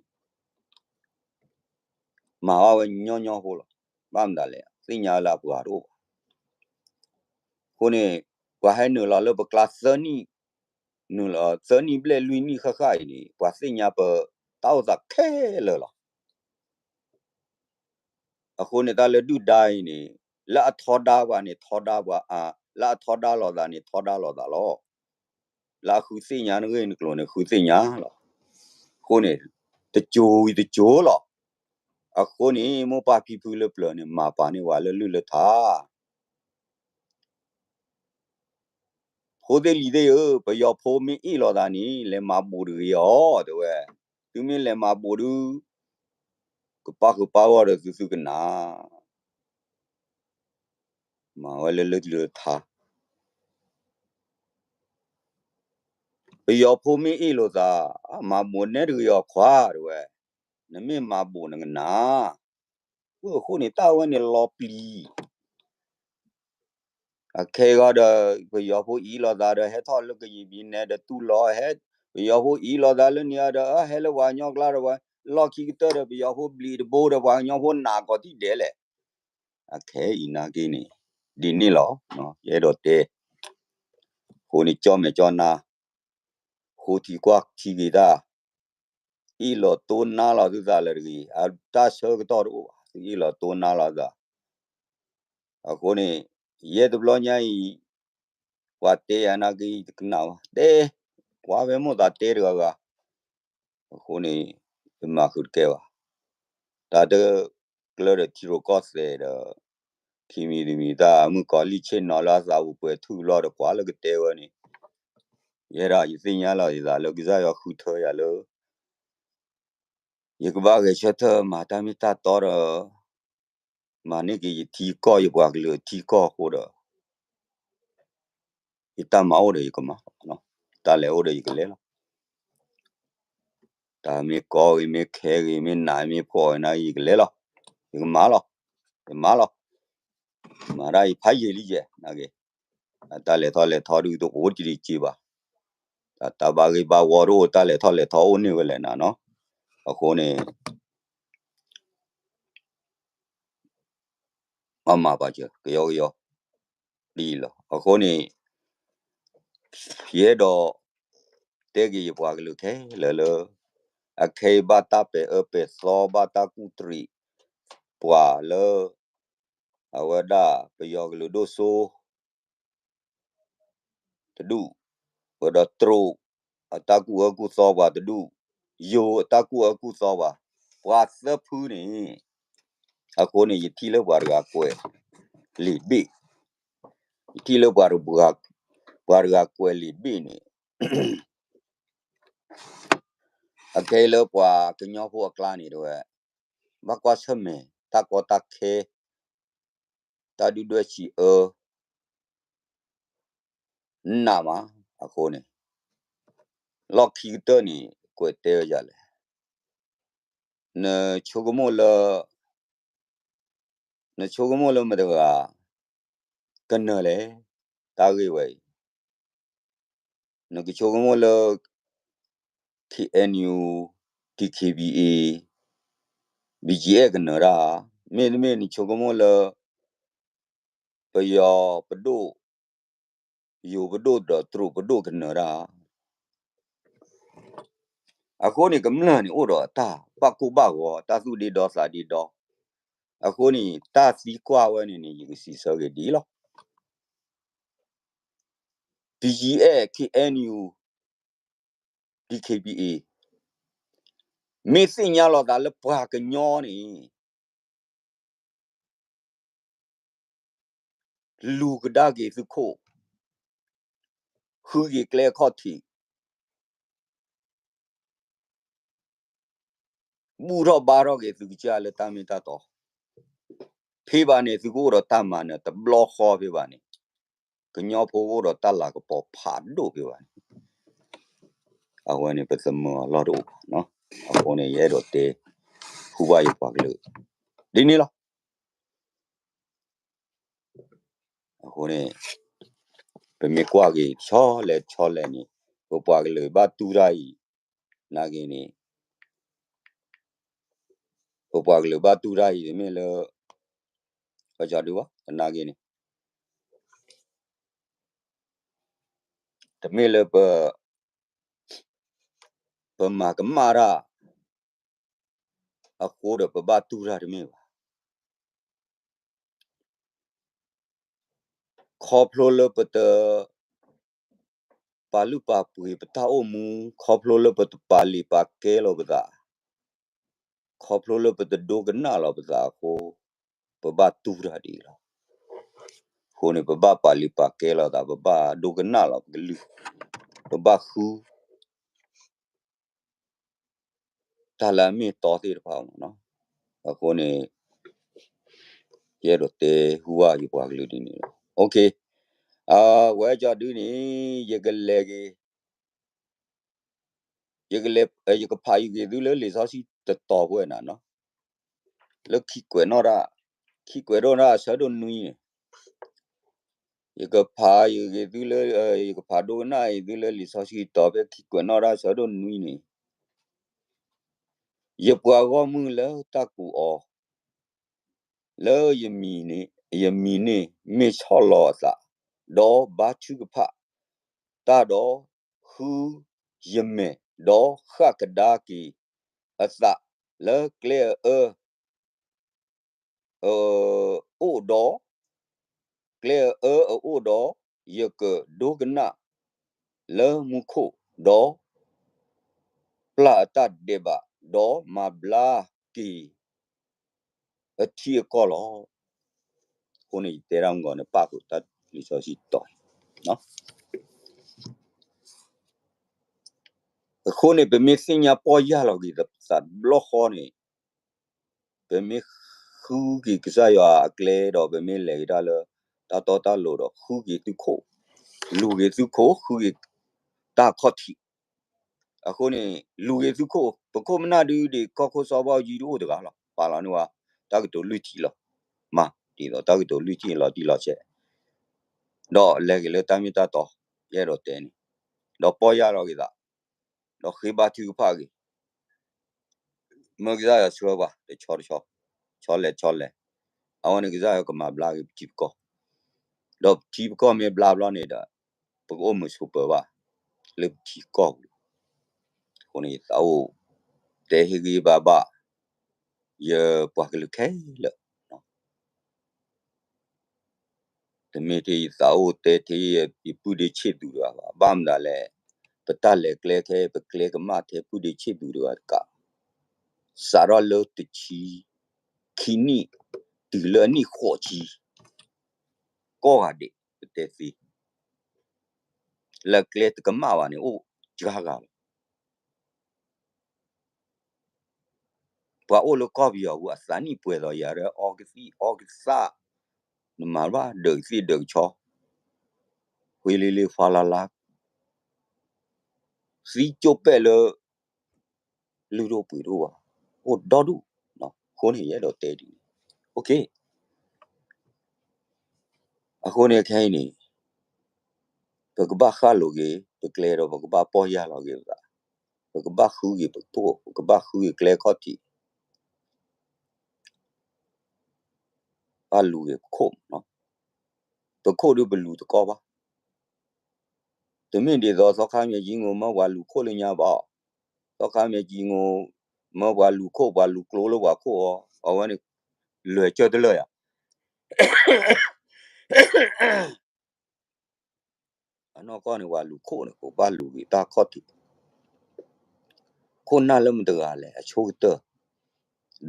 မၤဘၣ်ဝဲညီညီဖိလီၤ. ဘၣ်မနုၤလဲၣ်, သ့ၣ်ညါလၢအပှၤတအိၣ်ဘၣ်. အဃိန့ၣ် ပှၤဟဲနုာ်လီၤလၢပကျါသၢနံၣ်, နုာ်လီၤသၢနံၣ်ဘျဲၣ်လွံၢ်နံၣ်ဃၣ်ဃၣ်အံၤန့ၣ် ပှၤသ့ၣ်ညါပတၢ်အိၣ်သးခဲလၢာ်လီၤ. အဃိန့ၣ် တၢ်လၢဒုၣ်ဒါအံၤန့ၣ် လၢအထီဒါပှၤန့ၣ် ထီဒါပှၤ, လၢအထီဒါလိာ်သးန့ၣ် ထီဒါလိာ်သးလီၤ. လၢအဃုသ့ၣ်ညါနဂ့ၢ်နကျိၤန့ၣ် ဃုသ့ၣ်ညါလီၤ. အဃိန့ၣ် တစိၤဝံၤတစိၤလီၤ. အဃိန့ၣ် မိၢ်ပၢ်ဖံဖုလၢပျၢၤန့ၣ် မၤပာ်န့ၢ်ပှၤလၢလုၢ်လၢထါ ဖိသ့ၣ်လံၤသ့ၣ်ဧၢ, ပယီၤဖိမ့ၢ်အ့ၣ်လိာ်သးန့ၣ် လဲၤမၤဘူးတဂ့ၤအီၤ တဲဝဲ. သုမ့ၢ်လဲၤမၤဘူးဒုး ကပၣ်ဃုာ်ပၣ်ဂီၢ်ဒီးသုသုကနၣ်, မၤဝဲလၢလၢၢ်လၢထါ. ပယီၤဖိမ့ၢ်အ့ၣ်လိာ်သး, မၤဘူးနဲတဂ့ၤအီၤခွါ တဲဝဲ, နမ့ၢ်မၤဘူးနကနၣ်. အဃိန့ၣ် တၢ်ဝဲန့ၣ်လီၤပျံၤ အခဲအံၤဒီး ပယီၤဖိအ့ၣ်လိာ်သးဒီး ဟဲထီၣ်လၢကယံာ်ဘံနဲဒီးတူၢ်လိာ်, ပယီၤဖိအ့ၣ်လိာ်သးလၢန့ၣ်ဒီး ဟဲလၢပှၤကညီကျါဒီး လီၢ်ခံကတၢၢ်ဒီး ပယီၤဖိဘျံးတဘိဒီး ပှၤကညီဖိနာ်ကီးထံၣ်ဒဲးလဲၣ်. အခဲအံၤနာ်က့န့ၣ် ဒ်န့ၣ်လီၤ. ယအဲၣ်ဒိးတဲ အဃိန့ၣ် ကၠီၣ်မဲာ်ကၠီၣ်နါ ဃိထံကွၢ်ထံက့ၤတၢ် အ့ၣ်လိာ်တိၢ်နါလိာ်သုသးလၢတဂ့ၤ, အတၢ်ဆၢကတီၢ်တအိၣ်ဘၣ်, သုအ့ၣ်လိာ်တိၢ်နါလိာ်သး. အဃိန့ၣ် ယဲတဘျီညါအံၤ ပှၤတဲယၤနာ်က့ ယတကနၣ်ဘၣ်, တဲ, ကွၢ်ဖဲမိၢ်သးတဲတဂၤဂၤ, အဃိန့ၣ် ယမၤဃုာ်တကဲဘၣ်. တၢ်တကျၢၢ်ဒီးထံရူၢ်ကီၢ်သဲးဒီး ခံမံၤတမံၤတၢ်မုၣ်ကီၤလံၢ်ဆ့ၣ်နီၤလၢအသးပူၤပှဲၤထူၣ်လီၤဒီးကွၢ်လၢကတဲဝဲန့ၣ်, ယဲဒၣ်ယသ့ၣ်ညါလီၤယသးလၢကစၢ်ယွၤဃုထၢယၤလၢ ယကဘၣ်ဂဲၤဆၢထၢၣ်မၤတၢ်မ့ၢ်တၢ်တီဒီး မၤန့ၢ်က့ၤယထံကီၢ်ယပှၤကလုာ်ထံကီၢ်အဃိဒီး ယတၢ်မၤအိၣ်ဒီးယကမၤ, တၢ်လဲၤအိၣ်ဒီးယကလဲၤလီၤ. တၢ်မ့ၢ်ကီဂ့ၤ မ့ၢ်ခဲဂ့ၤ မ့ၢ်နးမ့ၢ်ဖှီၣ်ဂ့ၤန့ၣ် ယကလဲၤလီၤ, ယကမၤလီၤ, ယမၤလီၤ. မၤတၢ်အံၤဖးယံာ်လံယဲၢ်, နာ်က့, တၢ်လဲၤထီၣ်လဲၤထီဒုးတအိၣ်တံၤတက့ဘၣ်, တၢ်ဘၣ်ဂ့ၢ်ဘၣ်ဝီတအိၣ် တၢ်လဲၤထီၣ်လဲၤထီအိၣ်န့ၢ်ဝဲလဲၣ်နၤနီၤ, အဃိန့ၣ် မၤမၤပာ်စၢၤ ကယီကယီ ဒ်အံၤလီၤ. အဃိန့ၣ် ယအဲၣ်ဒိး တဲက့ၤယပှၤကလုာ်ခဲလၢာ်လၢ အခဲအံၤဘၣ်တၢ်ပဲာ်အၢပဲာ်သီ ဘၣ်တၢ်ကူၣ်တရံး ပှၤလၢ အဝဲဒၣ်ပယီၤကလုာ်ဒိၣ်စိ တဒူၣ်, ဝဲဒီးတရူး အတၢ်ကူၣ်အၢကူၣ်သီပှၤတဒူၣ်, ယိၤအတၢ်ကူၣ်အၢကူၣ်သီပှၤ, ပှၤသၢဖုန့ၣ်, အဃိန့ၣ် ယထံၣ်လၢပှၤတဂၤကွဲးလံာ်တဘ့ၣ်, ယထံၣ်လၢပှၤတဂၤ, ပှၤတဂၤကွဲးလံာ်တဘ့ၣ်န့ၣ် အခဲအံၤလၢပှၤကညီဖိအကျါန့ၣ်တဝဲ, ဘၣ်ကွၢ်ဆၢၣ်မဲာ် တၢ်ကီတၢ်ခဲ တၢ်ဒုၣ်ဒွဲၣ်စံးအၢ နးမး, အဃိန့ၣ် လီၢ်ခံကတၢၢ်န့ၣ် ကွဲးတဲဝဲဒ်လဲၣ်, နဆိကမိၣ်လၢ နဆိကမိၣ်လၢမတၤတဂၤ ကနၢၤလဲၣ်, တၢ်ဂ့ၢ်ဝဲအံၤ, နကဆိကမိၣ်လၢ KNU, DKBA, BGF ကနၢၤတၢ်ဧါ, မ့တမ့ၢ်နဆိကမိၣ်လၢ ပယီၤပဒိၣ်, ယိၤပဒိၣ်ဒီးတရူးပဒိၣ်ကနၢၤတၢ်ဧါ. အဃိန့ၣ် ကမျၢၢ်န့ၣ် အိၣ်ဒီးတၢ်ဘၣ်ကိၢ်ဘၣ်ဂီၤ တၢ်သူၣ်ဒ့ဒီသးဒ့ဒီ, အဃိန့ၣ် တၢ်သံကွၢ်ဝဲန့ၣ်န့ၣ် ယကစံးဆၢက့ၤဒ်အံၤလီၤ. BGF, KNU, DKBA မ့ၢ်သ့ၣ်ညါလီၤသးလၢပှၤကညီန့ၣ် လူၤကဒါက့ၤသုးခိၣ်, ဃုက့ၤကျဲအခီၣ်ထံး, ဘူၣ်ထီၣ်ဘါထီၣ်က့ၤသုးကစၢ်လၢတၢ်မ့ၢ်တၢ်တီ, ဖဲဘၣ်န့ၣ် သုကအိၣ်ဒီးတၢ်မၤနၢၤတဘျီဃီဖဲဘၣ်န့ၣ်, ကညီဖိကအိၣ်ဒီးတၢ်လၤကပီၤဖးဒိၣ်ဖဲဘၣ်န့ၣ်, အဝဲန့ၣ်ပသမၢအီၤလီၢ်တအိၣ်ဘၣ်, အဃိန့ၣ် ယအဲၣ်ဒိးတဲ ဟူဘၣ်ယပှၤကလုာ် ဒ်န့ၣ်လီၤ. အဃိန့ၣ် ပမ့ၢ်ကွၢ်က့ၤဆီလဲၣ်ဆီလဲၣ်န့ၣ် ပပှၤကလုာ်ဘၣ်တူၢ်တၢ်အံၤ နာ်က့န့ၣ် ပပှၤကလုာ်ဘၣ်တူၢ်တၢ်အံၤ တမ့ၢ်လၢ ပကဒုဘၣ် နာ်က့န့ၣ် တမ့ၢ်လၢပ ပမၤကမၣ်တၢ်အဃိဒီး ပဘၣ်တူၢ်တၢ်တမ့ၢ်ဘၣ်. ခီဖျိလၢပတ ပာ်လုၢ်ပာ်ပှ့ၤပတၢ်အိၣ်မူ, ခီဖျိလၢပတပာ်လုၢ်ပာ်ကဲလီၤပသး, ခီဖျိလၢပတဒိကနၣ်လီၤပသးအဃိ, ပဘၣ်တူၢ်တၢ်ဒ်အံၤလီၤ. အဃိန့ၣ် ပဘၣ်ပာ်လုၢ်ပာ်ကဲလီၤသး, ပဘၣ်ဒိကနၣ်လီၤပကလုၢ်, ပဘၣ်ဃု တၢ်လၢအမ့ၢ်အတီသ့ၣ်တဖၣ်မးနီၤ. အဃိန့ၣ် ယအဲၣ်ဒိးတဲဟူဘၣ်ယပှၤကလုာ်ဒ်န့ၣ်လီၤ. အဝဲကီဒုန့ၣ် ယကလဲၤက့ၤ ယကလဲၤ ယကဖးယုာ်က့ၤသုလၢလံာ်စီဆှံတတီၤဖဲနၤနီၤ, လၢခံကွဲးနီၣ်တၢ်, ခံကွဲးနီၣ်တၢ်အဆၢဒိၣ်နွံန့ၣ်, ယကဖးယုာ်က့ၤသုလၢ ယကဖးဒိကနၣ်အံၤသုလၢလံာ်စီဆှံတတီၤဖဲခံကွဲးနီၣ်တၢ်အဆၢဒိၣ်နွံန့ၣ်, ယပှၤဂီၢ်မုၢ်လၢတၢ်ကူးအီၤ လၢယမံၤန့ၣ် ယမံၤန့ၣ်မ့ၢ်ဆီၣ်လီၤအသး, ဒီးဘါထုကဖၣ်တၢ်ဒီး ဃုယမဲာ် ဒီးဃၣ်ကဒါက့ၤအသးလၢကျဲအအၢ အအိၣ်ဒီး ကျဲအအၢအအိၣ်ဒီး ယကဒိကနၣ်လၢမူခိၣ်, ဒီးပျၢ်အတၢ်ဒဲးဘး, ဒီးမၤဘျါက့ၤအထံအကီၢ်လီၤ. အဃိန့ၣ် ယတဲတၢ်မုၢ်ဂီၤန့ၣ် ပၣ်ဃုာ်တၢ်လံာ်စီဆှံတီၤအံၤ. အဃိန့ၣ် ပမ့ၢ်သ့ၣ်ညါပီၢ်ယၢ်လီၤက့ၤသးတဘျီဃီန့ၣ်, ပမ့ၢ်ဃုက့ၤကစၢ်ယွၤအကျဲဒီး ပမ့ၢ်လဲၤက့ၤတၢ်လၢတၢ်တီတၢ်လိၤဒီး ဃုက့ၤသုခိၣ်, လူၤက့ၤသုခိၣ်, ဃုက့ၤတၢ်ခီၣ်ထံး. အဃိန့ၣ် လူၤက့ၤသုခိၣ်, ပခိၣ်ပနၢ်ဒုးဒံး ကီၢ်ခိၣ်စီၤဘၣ်အူကၠံတအိၣ်တဂၤလီၤ. ပာ်လီၤန့ၢ်ဝဲတၢ်ကတိၤလွံၢ်ထံၣ်လီၤ. မၤဒ်သိးတၢ်ကတိၤလွံၢ်ထံၣ်လီၤတံၢ်လီၤဆဲး, ဒီးလဲၤက့ၤလၢတၢ်မ့ၢ်တၢ်တီ, ယအဲၣ်ဒိးတဲန့ၣ်, ဒီးပီၢ်ယၢ်လီၤက့ၤသး, ဒီးဃ့ဘါထုကဖၣ်က့ၤ မၢကစၢ်ယွၤဆှၢပှၤတဆီတဆီ, ဆီလဲၤဆီလဲၤ, အဝဲန့ၣ်ကစၢ်ယွၤကမၤဘျါက့ၤပထံပကီၢ်, ဒီးပထံပကီၢ်မ့ၢ်ဘျါဘျီန့ၣ်ဒီး ပကအိၣ်မုာ်ဆိးပၢၤဘၣ် လၢပထံကီၢ်ပူၤ, အဃိန့ၣ်ယသးအိၣ်တဲဟ့ၣ်ဂံၢ်ဘါဘၣ် ယပှၤကလုာ်ခဲလၢာ် တမ့ၢ်ထဲယသးအိၣ်တဲထဲယပုၢ်ဒ့ဆ့ၣ်သူတဂၤဘၣ်. ဘၣ်မနုၤလဲၣ်, ပတၢ်လဲၤကျဲခဲ ပကျဲကမၣ်ထဲပုၢ်ဒ့ဆ့ၣ်သူတဂၤတကး, စးထီၣ်လၢတဆံခံနံၣ် တုၤလၢအနံၣ်ဃိးဆံ, ကိးဂၤဒဲး ပတဲသ့, လၢကျဲတကမၣ်ဘၣ်န့ၣ် အိၣ်ယါဂၤလီၤ. ပှၤအိၣ်လၢကီၢ်ပယီၤပူၤ အသးနံၣ်ပှဲၤဒီးယၤဒီး အီကသံၣ်အီကသၣ်, နမၤဘၣ်ဒၢးကသံၣ်ဒၢးကဆီ, ဃ့လ့လ့ဖါလါလါ, သံကၠိပဲၣ်လၢ လုၢ်ဒိၣ်ပှ့ၤဒိၣ်ဘၣ်, အိၣ်ဒီဒူၣ်, အဃိန့ၣ် ယအဲၣ်ဒိးတဲဒ်န့ၣ်, အဃိန့ၣ်ခဲအံၤန့ၣ် ပကဘၣ်ဃၣ်လိၤက့ၤ ပကျဲဒီး ပကဘၣ်ပီၢ်ယၢ်လီၤက့ၤပသး, ပကဘၣ်ဃုက့ၤပခိၣ်, ပကဘၣ်ဃုက့ၤကျဲခီၣ်ထံး, ဘၣ်လူၤက့ၤပခိၣ်, ပခိၣ်ဒုးပလူၤတကီၢ်ဘၣ်. တမ့ၢ်ဒ်သိးသီခါမၠဲကံငိၢ်မၢပှၤလူၤခိၣ်လၢညါဘၣ်, သီခါမၠဲကံငိၢ် မၢပှၤလူၤခိၣ် ပှၤလူၤကျိလၢပှၤခိၣ်အီၤ, အဝဲန့ၣ် လွဲၢ်ကၢၢ်တလၢာ်ယၤ အနီၢ်ကီၢ်န့ၣ် ပှၤလူၤခိၣ်န့ၣ် ပဘၣ်လူၤက့ၤတၢ်ခီၣ်ထံး, ခိၣ်နၢ်လၢမတၤတဂၤလဲၣ် အဆိကတၢၢ်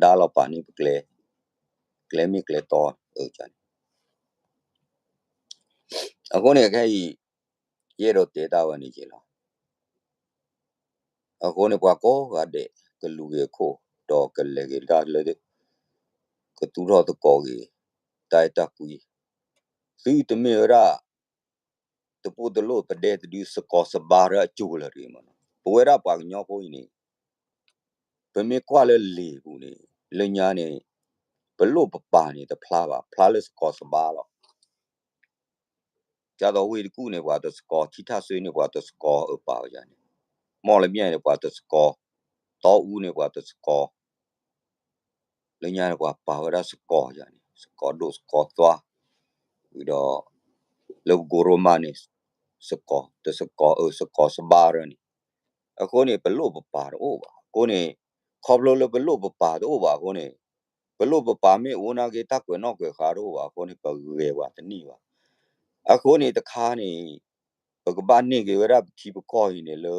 ဒါလီၤပာ်န့ၢ်ပကျဲ, ကျဲမ့ၢ်ကျဲတီ, အဃိန့ၣ်ခဲအံၤ ယအဲၣ်ဒိးတဲတၢ်ဝဲန့ၣ်က့ၤလီၤ. အဃိန့ၣ် ပှၤကိးဂၤဒဲး ကလူၤက့ၤအခိၣ် ဒီးကလဲၤက့ၤတၢ်လၢ ကသူၣ်ထီၣ်သကိးက့ၤ တၢ်အဲၣ်တၢ်ကွံ, သုတမ့ၢ်ဝဲဒၣ် တပိၢ်တလိၣ်ပဒဲတဒု စကီၤစဘါရၢအစိၤလၢာ်တဂ့ၤမး, ပဝဲဒၣ်ပှၤကညီဖိအံၤန့ၣ် ပမ့ၢ်ကွၢ်လၢလံာ်ပူၤန့ၣ် လၢညါန့ၣ် ပလိၣ်ပပၤန့ၣ်တဖျါဘၣ်, ဖျါလၢစကီၤစဘါလီၤ. ကၢ်သိးဝ့ၢ်တကူၣ်န့ၣ် ပှၤတစကီၤ, ထံထၣ်စွ့န့ၣ် ပှၤတစကီၤအပာ်ဝဲန့ၣ်, မီၣ်လမၠဲၣ်န့ၣ် ပှၤတစကီၤ, တီအူန့ၣ် ပှၤတစကီၤ, လၢညါန့ၣ် ပှၤပာ်ဝဲဒၣ်စကီၤယၤန့ၣ် စကီၤဒိၣ်စကီၤသွါ, ဝံၤဒီး လၢပကိရိမးန့ၣ် စကီၤတစကီၤအၢ စကီၤစဘါရၢန့ၣ်, အဃိန့ၣ် ပလိၣ်ပပၤတအိၣ်ဘၣ်အဃိန့ၣ်, ခီဖျိလၢပလိၣ်ပပၤတအိၣ်ဘၣ်အဃိန့ၣ်, ပလိၣ်ပပၤမ့ၢ်အိၣ်နာ်က့တၢ်ကွဲးနီၣ်ကွဲးဃါတအိၣ်ဘၣ်အဃိန့ၣ် ပဂဲၤပှၤတန့ၢ်ဘၣ်. အဃိန့ၣ်တခါန့ၣ် ပကဘၣ်န့ၢ်က့ၤဝဲဒၣ်ပထံပကီၢ်အံၤန့ၣ်လၢ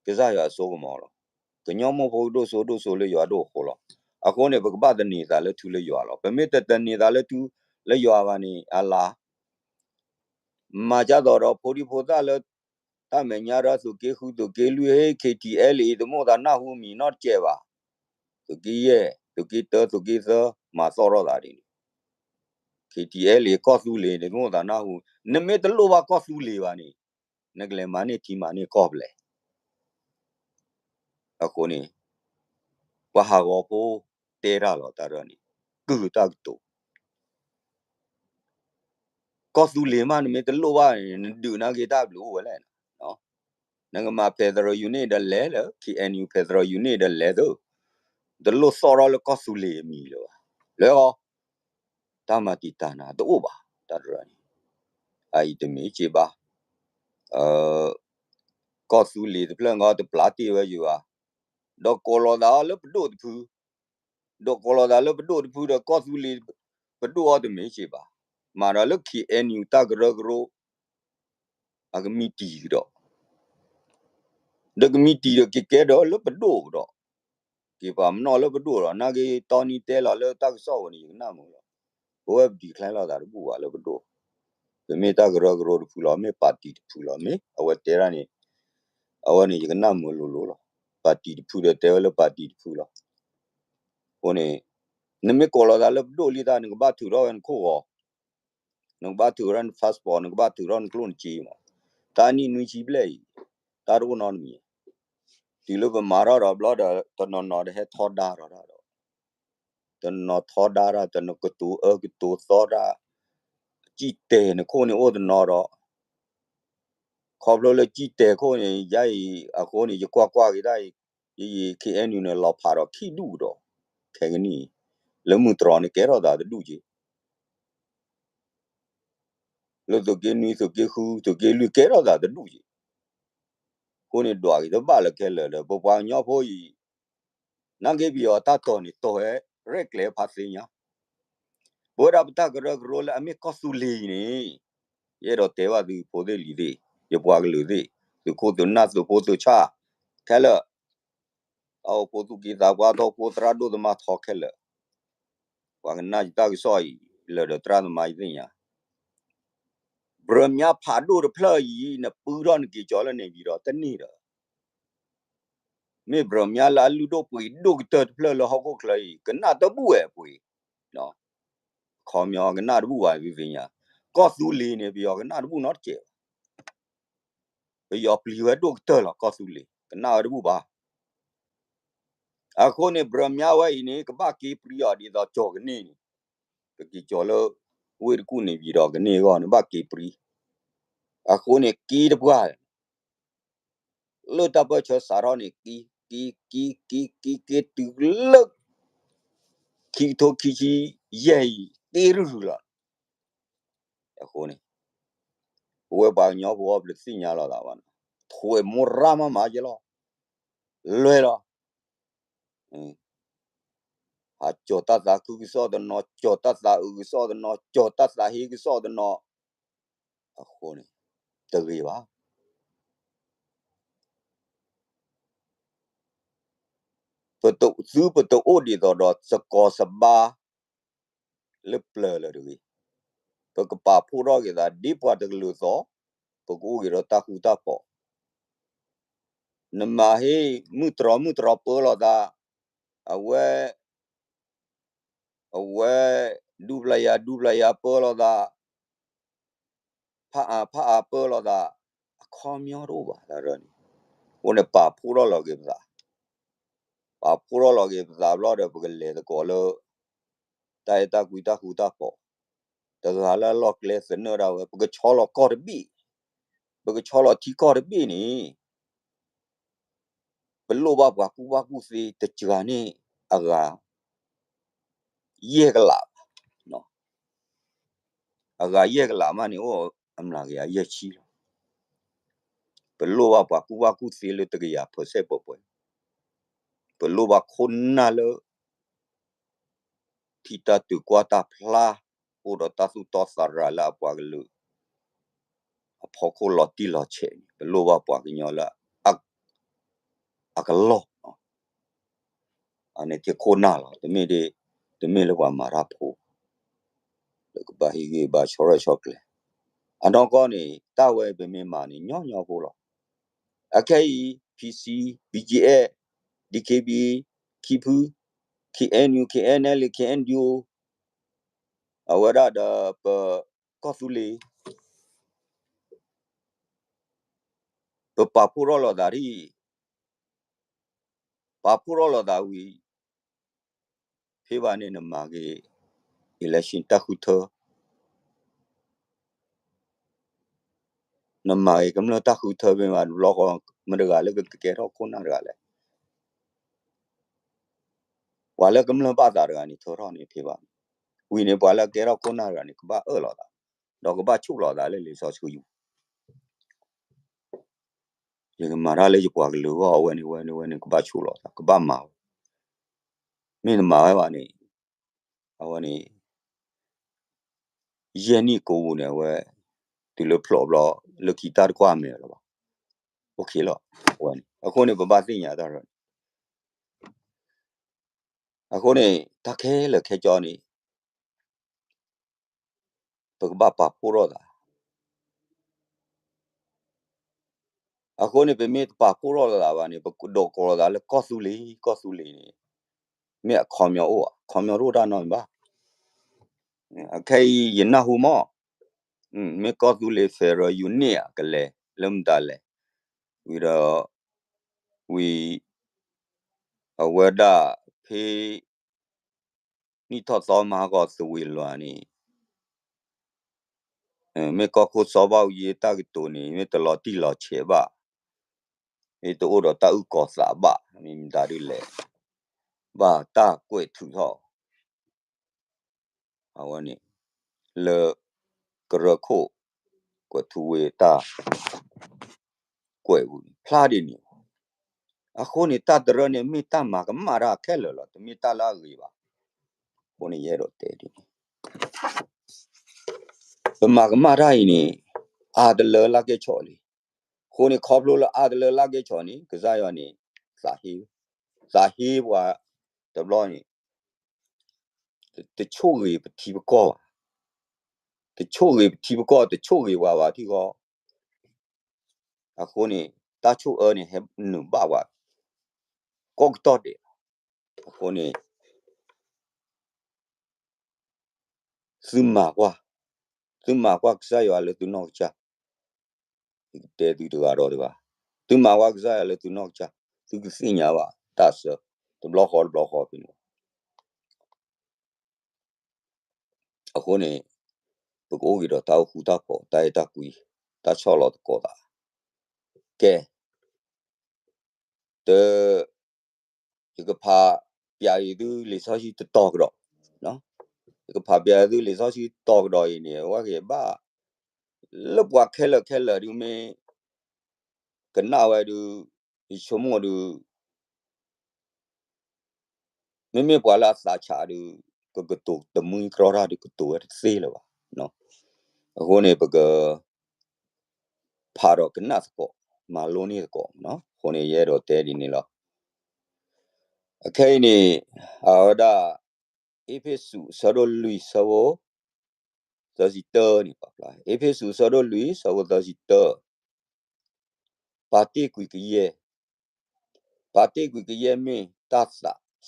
ကစၢ်ယွၤအစိကမီၤလီၤ. ကညီမိၢ်ဖိဒိၣ်စိဒိၣ်စိလၢယွၤဒိၣ်အဃိလီၤ. အဃိန့ၣ် ပကဘၣ်သန့ၤသးလၢထူလၢယွၤလီၤ. ပမ့ၢ်တသန့ၤသးလၢထူလၢယွၤဘၣ်န့ၣ် အလၢ မၤကၢ်သိးဒီးဖိဒံဖိသၣ်လၢ တၢ်မဲာ်ညါဒီးသုးက့ဃု သုးက့လွံၢ် ဟ့ၣ် KTLA အံၤ တမိၣ်သးနၢ်ဟူမံၤနီတစဲးဘၣ်. သုးက့ယဲၢ် သုးက့တၢ သုးက့သၢ မၤသီၣ်ထီၣ်သးဒ်န့ၣ် KTLA ကီၢ်သူလ့ၤန့ၣ် တမိၣ်သးနၢ်ဟူ, နမ့ၢ်တလိၣ်ဘၣ်ကီၢ်သူလ့ၤဘၣ်န့ၣ် နကလဲၤမၤန့ၢ်ထံမၤန့ၢ်ကီၢ်ဖဲလဲၣ်. အဃိန့ၣ် ပှၤဟးဂီၤဖိတဲတၢ်လီၤတၢ်တၢ်န့ၣ် ကုၢ်တၢ်ကတိၤ ကီၢ်သူလ့ၤမး နမ့ၢ်တလိၣ်ဘၣ်န့ၣ် နဒုးနာ်က့ၤတၢ်ဘျုးအိၣ်ဝဲလဲၣ်. နကမၤ federal unit ဒီးလဲၤလၢ KNU federal unit ဒီးလဲၤသု, တလိၣ်သီၣ်ထီၣ်လၢကီၢ်သူလ့ၤအမံၤလၢၤဘၣ်. လၢအီၤ တၢ်မၤတံာ်တာ်နၤတအိၣ်ဘၣ် တၢ်တရၢန့ၣ် အအံၤတမ့ၢ်က့ဘၣ်. ကီၢ်သူလ့ၤတဖျၢၣ်ဃီတပျၢ်တ့ၢ်ဝဲယွၤ, ဒီးကိးလီၤသးအီၤလၢပဒိၣ်တဖု, ဒီးကိးလီၤသးလၢပဒိၣ်တဖုဒီးကီၢ်သူလ့ၤပဒိၣ်အီၤတမ့ၢ်က့ဘၣ်. မၤဒီးလၢ KNU တၢ်ကရၢကရိ အကမံးတံာ်ကဒီး, ဒီးကမံးတံာ်ဒီးက့ၤကဲဒီးလၢပဒိၣ်ကဒီး, က့ၤပာ်မနီၣ်လၢပဒိၣ်ဒီး နာ်က့တီနံတဲလီၤလၢတၢ်ကစီၣ်ဝဲန့ၣ် ယကနၣ်မုာ်လီၤ. ပဝဲပ decline လိာ်သးတဘူၣ်ဘၣ်လၢပဒိၣ်, ပမ့ၢ်တၢ်ကရၢကရိတဖုလီၤ, မ့ၢ် party တဖုလီၤ, မ့ၢ်အဝဲတဲဒၣ်န့ၣ် အဝဲန့ၣ်ယကနၣ်မုာ်လိၤလိၤလီၤ. party တဖုဒီးတဲဝဲလၢ party တဖုလီၤ. အဃိန့ၣ် နမ့ၢ်ကိးလီၤသးလၢပဒိၣ်လံတၢ် နကဘၣ်ထုးထီၣ်ဝဲနခိၣ်ဂီၤ, နကဘၣ်ထုးထီၣ်န passport, နကဘၣ်ထုးထီၣ်နကျိၣ်နစ့မး, တၢ်နံၣ်နွံဆံဘျဲၣ်အံၤ တၢ်တအိၣ်နီတမံၤ, တုၤလၢပမၤထီၣ်ဒီးဘျီဒီး တနီၤနီၤဒီးဟဲထီဒါထီၣ်တၢ်ဒီး တနီၤထီဒါတၢ်, တနီၤကတိၤအၢကတိၤသီတၢ်, စံၣ်တဲၤနခိၣ်န့ၣ်အိၣ်တနီၤဒီး ခီဖျိလၢစံၣ်တဲၤခိၣ်န့ၣ် ယၤအံၤအဃိန့ၣ် ယကွၢ်ကွၢ်က့ၤတၢ်အံၤ, ယယံာ် K N U န့ၣ် လီၤဖးဒီးခံဒူၣ်ကဒီး, ခဲကနံၣ်အံၤ လၢမုၢ်တြီၤန့ၣ် ကဲထီၣ်သးတဒူၣ်က့ၤ, လၢသုးက့နွံ သုးက့ဃု သုးက့လွံၢ်ကဲထီၣ်သးတဒူၣ်က့ၤ, အဃိန့ၣ်ဒွးက့ၤတဘၣ်လၢခဲလၢာ်ဒီး ပပှၤကညီဖိအံၤ နာ်က့ပယီၤတၢ်တီၤန့ၣ်တီၤဝဲရဲၣ်ကျဲၤဖးသ့ၣ်ညါ, ပဝဲဒၣ်ပတၢ်ကရၢကရိလၢအမ့ၢ်ကီၢ်သူလ့ၤအံၤန့ၣ်, ယအဲၣ်ဒိးတဲဘၣ်သုဖိသ့ၣ်လံၤသ့ၣ်, ယပှၤကလုာ်သ့ၣ်, သုးခိၣ်သုးနၢ်သုးဖိသုးဆၣ်, ခဲလၢာ်, တၢ်အိၣ်ဖှိၣ်သူၣ်က့သးပှၢ် တၢ်အိၣ်ဖှိၣ်သရၣ်ဒိၣ်သမါထီခဲလၢာ်, ပှၤကနၣ်ယတၢ်ကစီၣ်အံၤ လၢာ်ဒီးသရၣ်သမါယသ့ၣ်ညါ ဘြၢမၠါဖးဒိၣ်တဖျၢၣ်အံၤ နပုၢ်ထီၣ်နက့ၤကၠီလၢန့ၣ်ပံၤဒီးတန့ၢ်ဒီး, မ့ၢ်ဘြၢမၠါလၢအလုၢ်ဒိၣ်ပှ့ၤဒိၣ်ကတၢၢ်တဖျၢၣ်လၢဟီၣ်ခိၣ်ချၢအံၤ ကနၣ်တဘူၣ်ဝဲအပှ့ၤ, ခီပညီကနၣ်တဘူၣ်ဘၣ်သ့ၣ်ညါ, ကီၢ်သူလ့ၤန့ၣ် ပယီၤကနၣ်တဘူၣ်နီတစဲးဘၣ်, ပယီၤပျံၤဝဲဒိၣ်ကတၢၢ်လီၤ ကီၢ်သူလ့ၤ ကနၣ်ဝဲတဘူၣ်ဘၣ် အဃိန့ၣ် ဘြၢမၠါဝဲအံၤန့ၣ် ကဘၣ်က့ၤပြံအီၤဒ်သိးကၠီၤကန့ၢ်န့ၣ်, ပက့ၤကၠီၤလၢ ဝ့ၢ်တကူၣ်န့ၣ်ပံၤဒီးကန့ၢ်အဂီၢ်န့ၣ် ဘၣ်က့ၤပြံ, အဃိန့ၣ်က့ၤတပှၢ် လၢတၢ်ပၢၢ်ဆၢစးထီၣ်န့ၣ် က့ၤ က့ၤ က့ၤ က့ၤ က့ၤ က့ၤတုၤလၢ ခံကထိခံဆံယဲၢ်အံၤ က့ၤရုၢ်ရုၢ်လီၤ. အဃိန့ၣ် ပဝဲပှၤကညီဖိအီၤ ပတသ့ၣ်ညါလီၤသးဘၣ်န့ၣ်, ထွဲမိၢ်ရၢ်မးမးယဲလီၤ, လွဲလီၤ. ဟးကၠီၤတၢ်သးခုကစီၣ်တနီၤ, ကၠီၤတၢ်သးအုးကစီၣ်တနီၤ, ကၠီၤတၢ်သးဟ့ကစီၣ်တနီၤ, အဃိန့ၣ် တဂ့ၤဘၣ်. ပတသုပတအိၣ်ဒ်သိးဒီးစကီၤစဘါ လၢပျၢၤလၢၤတဂ့ၤ. ပကပာ်ဖှိၣ်ထီၣ်က့ၤသးဒ်ပှၤတကလုာ်အသိး, ပကအိၣ်က့ၤဒီးတၢ်ဃူတၢ်ဖိး, နမၤဟ့ၣ်မုၢ်တြီၤမုၢ်တြီၤပၢလိာ်သး, အဝဲ အဝဲ ဒူပျၢ်ယၤဒူပျၢ်ယၤပၢလိာ်သး, ဖးအါဖးအါပၢလိာ်သး, အခီပညီတအိၣ်ဘၣ်တၢ်န့ၣ်, အဃိန့ၣ်ပာ်ဖှိၣ်ထီၣ်လီၤက့ၤပသး, ပာ်ဖှိၣ်ထီၣ်လီၤက့ၤပသးဘျီဒီး ပကလဲၤသကိးလၢ တၢ်အဲၣ်တၢ်ကွံတၢ်ဃူတၢ်ဖိး, တဂၤလၢအလီၢ်ကျဲသနၢၣ်ဒၣ်ဝဲ ပကဆီလီၤကီၢ်တဘ့ၣ်, ပကဆီလီၤထံကီၢ်တဘ့ၣ်န့ၣ် ပလိၣ်ဘၣ်ပှၤကူၣ်ဘၣ်ကူၣ်သ့တစှၤန့ၣ် အဂၤ ယဲၢ်ကလးဘၣ်, အဂၤယဲၢ်ကလးမးန့ၣ် အိၣ်အမျးကယၤယဲၢ်ဆံလီၤ. ပလိၣ်ဘၣ်ပှၤကူၣ်ဘၣ်ကူၣ်သ့လၢတကယၤ percent ပှဲၤပှဲၤ, ပလိၣ်ဘၣ်ခိၣ်နၢ်လၢ ထံၣ်တၢ်တုၤကွၢ်တၢ်ဖျါ, အိၣ်ဒီးတၢ်သူၣ်တီသးရၤလၢအပှၤကလုာ် အဖီခိၣ်လီၤတံၢ်လီၤဆဲးန့ၣ် ပလိၣ်ဘၣ်ပှၤကညီလၢ အကလီၢ်, အန့ၣ်က့ခိၣ်နၢ်လီၤ. တမ့ၢ်ဒ်, တမ့ၢ်လၢပှၤမၤတၢ်ဖိ, လၢကဘၣ်ဟ့ၣ်ဂံၢ်ဘါဆီရဲၣ်ဆီကျဲၤ, အနီၢ်ကီၢ်န့ၣ် တၢ်ဝဲပမ့ၢ်မၤန့ၣ် ညီညီဖိလီၤ. အခဲအံၤ P C, B G F, D K B A, ခံဖု, K N U, K N L A, K N D O, အဝဲဒၣ်ဒီးပကီၢ်သူလ့ၤ ပပာ်ဖှိၣ်ထီၣ်လိာ်သးဒ်အံၤ, ပာ်ဖှိၣ်ထီၣ်လိာ်သးဝံၤ, ဖဲဘၣ်န့ၣ်နမၤက့ၤ election တၢ်ဃုထၢ, နမၤက့ၤကမျၢၢ်တၢ်ဃုထၢဖဲမးတဘျီဃီ, မတၤတဂၤလၢကကဲထီၣ်ခိၣ်နၢ်တဂၤလဲၣ်. ပှၤလၢကမျၢၢ်ဘၣ်သးတဂၤန့ၣ် ထၢထီၣ်န့ၣ်ဖဲဘၣ်န့ၣ်, ဝံၤန့ၣ် ပှၤလၢကဲထီၣ်ခိၣ်နၢ်တဂၤန့ၣ် ကဘၣ်အၢၣ်လီၤသး, ဒီးကဘၣ်ဆိၣ်လီၤသးလၢလံာ်စီဆှံပူၤ, ယကမၤတၢ်လၢယပှၤကလုာ်အဂီၢ် အဝဲန့ၣ်ဝဲန့ၣ်ဝဲန့ၣ် ကဘၣ်ဆိၣ်လီၤသး ကဘၣ်မၤဝဲ, မ့ၢ်တမၤဝဲဘၣ်န့ၣ်, အဝဲန့ၣ် ယဲၢ်နံၣ်ကိးပူၤန့ၣ် အဝဲ တုၤလၢဖျိးဘျီ လၢခံတၢ်တကွၢ်မဲာ်လၢၤဘၣ်, အိၣ်ခ့လီၤ, အဝဲန့ၣ် အဃိန့ၣ် ပဘၣ်သ့ၣ်ညါတၢ်ရၢန့ၣ်, အဃိန့ၣ် တၢ်ခဲလၢာ်ခဲဆ့န့ၣ် ပကဘၣ်ပာ်ဖှိၣ်ထီၣ်သး. အဃိန့ၣ် ပမ့ၢ်တပာ်ဖှိၣ်ထီၣ်လိာ်သးဘၣ်န့ၣ် ပဒိးကိးလိာ်သးလၢကီၢ်သူလ့ၤ, ကီၢ်သူလ့ၤန့ၣ် မ့ၢ်အခီပညီအိၣ်ဧါ, အခီပညီတအိၣ်တၢ်နီတမံၤဘၣ်. အခဲအံၤယနၢ်ဟူမး, မ့ၢ်ကီၢ်သူလ့ၤ federal unit ဧါ ကလဲၤလၢမတၤလဲၣ်, ဝံၤဒီး ဝံၤ အဝဲဒၣ်ဖဲ နံၣ်ထီၣ်သီမဟါဂီၤသဝ့ၤလွၤန့ၣ် မ့ၢ်ကီၢ်ခိၣ်စီၤဘၣ်အူကၠံတၢ်ကတိၤန့ၣ် မ့ၢ်တလီၤတံၢ်လီၤဆဲးဘၣ်, မ့ၢ်တအိၣ်ဒီးတၢ်အုၣ်ကီၤသးဘၣ်, မ့ၢ်မတၤဒ်လဲၣ်, ဘၣ်တၢ်ကွဲးထုးထီၣ် အဝဲန့ၣ် လၢ ကရၢခိၣ် ကွဲးထူဝ့တၢ် ကွဲးပူၤန့ၣ် ဖျါဒ်န့ၣ်. အဃိန့ၣ် တၢ်တရၢန့ၣ် မ့ၢ်တၢ်မၤကမၣ်တၢ်ခဲလၢာ်လီၤ, တမ့ၢ်တၢ်လၢအဂ့ၤဘၣ်. အဃိန့ၣ် ယအဲၣ်ဒိးတဲဒ်န့ၣ် ပမၤကမၣ်တၢ်အံၤန့ၣ် အါတလၢလၢ်ကဲၣ်ဆိးလံ. အဃိန့ၣ် ခီဖျိလၢအါတလၢလၢ်ကဲၣ်ဆိးန့ၣ် ကစၢ်ယွၤန့ၣ် သးဟ့, သးဟ့ပှၤ တဘျီန့ၣ် တဆိၣ်ဂ့ၤပထံပကီၢ်ဘၣ်, တဆိၣ်ဂ့ၤပထံပကီၢ် တဆိၣ်ဂ့ၤပှၤဘၣ်ထံဃီ. အဃိန့ၣ် တၢ်ဆိၣ်အၢန့ၣ် ဟဲနုာ်ဘၣ်ပှၤ ကိးကတီၢ်ဒဲးလီၤ. အဃိန့ၣ် သုမၤကွၢ်, သုမၤကွၢ်ကစၢ်ယွၤလၢသုနီၢ်ကစၢ်, ယကတဲသုတဂၤဒီးတဂၤ, သုမၤကွၢ်ကစၢ်ယွၤလၢသုနီၢ်ကစၢ်, သုကသ့ၣ်ညါဘၣ်တၢ်ဆၢ တဘျီဃီတဘျီဃီဖဲန့ၣ်. အဃိန့ၣ် ပကအိၣ်က့ၤဒီးတၢ်အိၣ်ဃူတၢ်ဖိး တၢ်အဲၣ်တၢ်ကွံ တၢ်ဆီၣ်လီၤသကိးသး, ကဲ တ ယကဖးပျးအံၤသုလံာ်စီဆှံတတီၤကဒီး, ယကဖးပျးအံၤသုလံာ်စီဆှံတတီၤကဒီးအံၤန့ၣ် အဝဲက့ၤဘၣ် လၢပှၤခဲလၢာ်ခဲလၢာ်ဒုးမ့ၢ် ကနၣ်ဝဲဒုး ယဆိကမိၣ်ဒုး မ့မ့ၢ်ပှၤလၢအသးဆးဒုး ကကတိၤတမှံကြီတၢ်ဒုးကတိၤဝဲတသ့လၢၤဘၣ်. အဃိန့ၣ် ပက ဖးဒီးကနၣ်သကိး မၤလိန့ၢ်သကိး, အဃိန့ၣ် ယအဲၣ်ဒိးတဲဒ်န့ၣ်လီၤ. အခဲအံၤန့ၣ် အဝဲဒၣ် အ့းဖ့းစူး အဆၢဒိၣ်လွံၢ် ဆၢဖိ သၢဆံတၢန့ၣ် ပာ်ဖျါ အ့းဖ့းစူး အဆၢဒိၣ်လွံၢ် ဆၢဖိသၢဆံတၢ ပာ်တ့ၢ်ကွံာ်ကယဲၢ်, ပာ်တ့ၢ်ကွံာ်ကယဲၢ်မ့ၢ်တၢ်သးဆ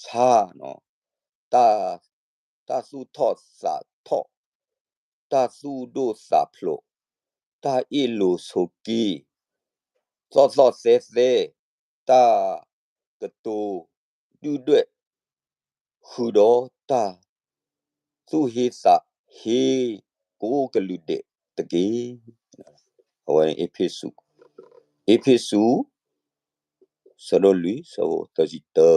ါ, တၢ်သူၣ်ထီၣ်သးထီၣ်, တၢ်သူၣ်ဒိၣ်သးဖျိး, တၢ်အ့ၣ်လိာ်ဆိးက့, သီၣ်သီၣ်သဲသဲ, တၢ်ကတိၤဒုၣ်ဒွဲၣ်, ဃုာ်ဒီးတၢ်သူၣ်ဟ့သးဟ့ ကအိၣ်ကလုာ်ဒဲးတက့ၢ်. အဝဲန့ၣ် အ့းဖ့းစူး, အ့းဖ့းစူး ဆၢဒိၣ်လွံၢ် ဆၢဖိသၢဆံတၢ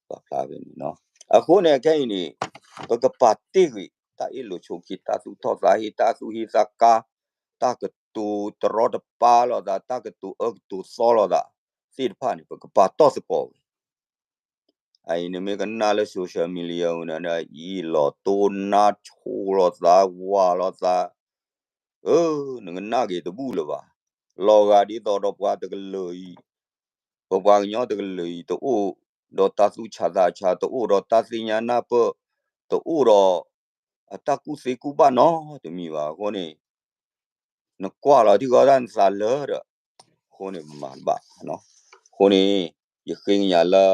ပာ်ဖျါဖဲန့ၣ်လီၤ. အဃိန့ၣ် ခဲအံၤန့ၣ် ပကပာ်တ့ၢ်ကွံာ် တၢ်အ့ၣ်လိာ်ဆိးက့, တၢ်သူၣ်ထီၣ်သးဟ့, တၢ်သူၣ်ဟ့သးကါ, တၢ်ကတိၤတရီတပါလိာ်သး, တၢ်ကတိၤအၢကတိၤသီလိာ်သးသ့ၣ်တဖၣ်န့ၣ် ပကပာ်တီၢ်သကိးဝဲ အအံၤန့ၣ်မ့ၢ်ကနၣ်လၢ social media ဝဲန့ၣ် အ့ၣ်လိာ်တိၢ်နါဆိၣ်လိာ်သး ဝးလိာ်သး, အၢ နကနၣ်က့ၤတဘူၣ်လၢၤဘၣ်. လီၤဂာ်ဒ်သိးဒီးပှၤတကလုာ်အံၤ, ပပှၤကညီတကလုာ်အံၤ တအိၣ်ဒီးတၢ်သူၣ်ဆးသးဆး, တအိၣ်ဒီးတၢ်သ့ၣ်ညါနၢ်ပၢၢ်, တအိၣ်ဒီးအတၢ်ကူၣ်သ့ကူၣ်ဘၣ်နီတမံၤဘၣ်. အဃိန့ၣ် နကွၢ်လီၤထံဃီတၢ်နသးလၢာ်ဒီး အဃိန့ၣ်မၤတဘၣ်. အဃိန့ၣ် ယဃ့ကညးလၢ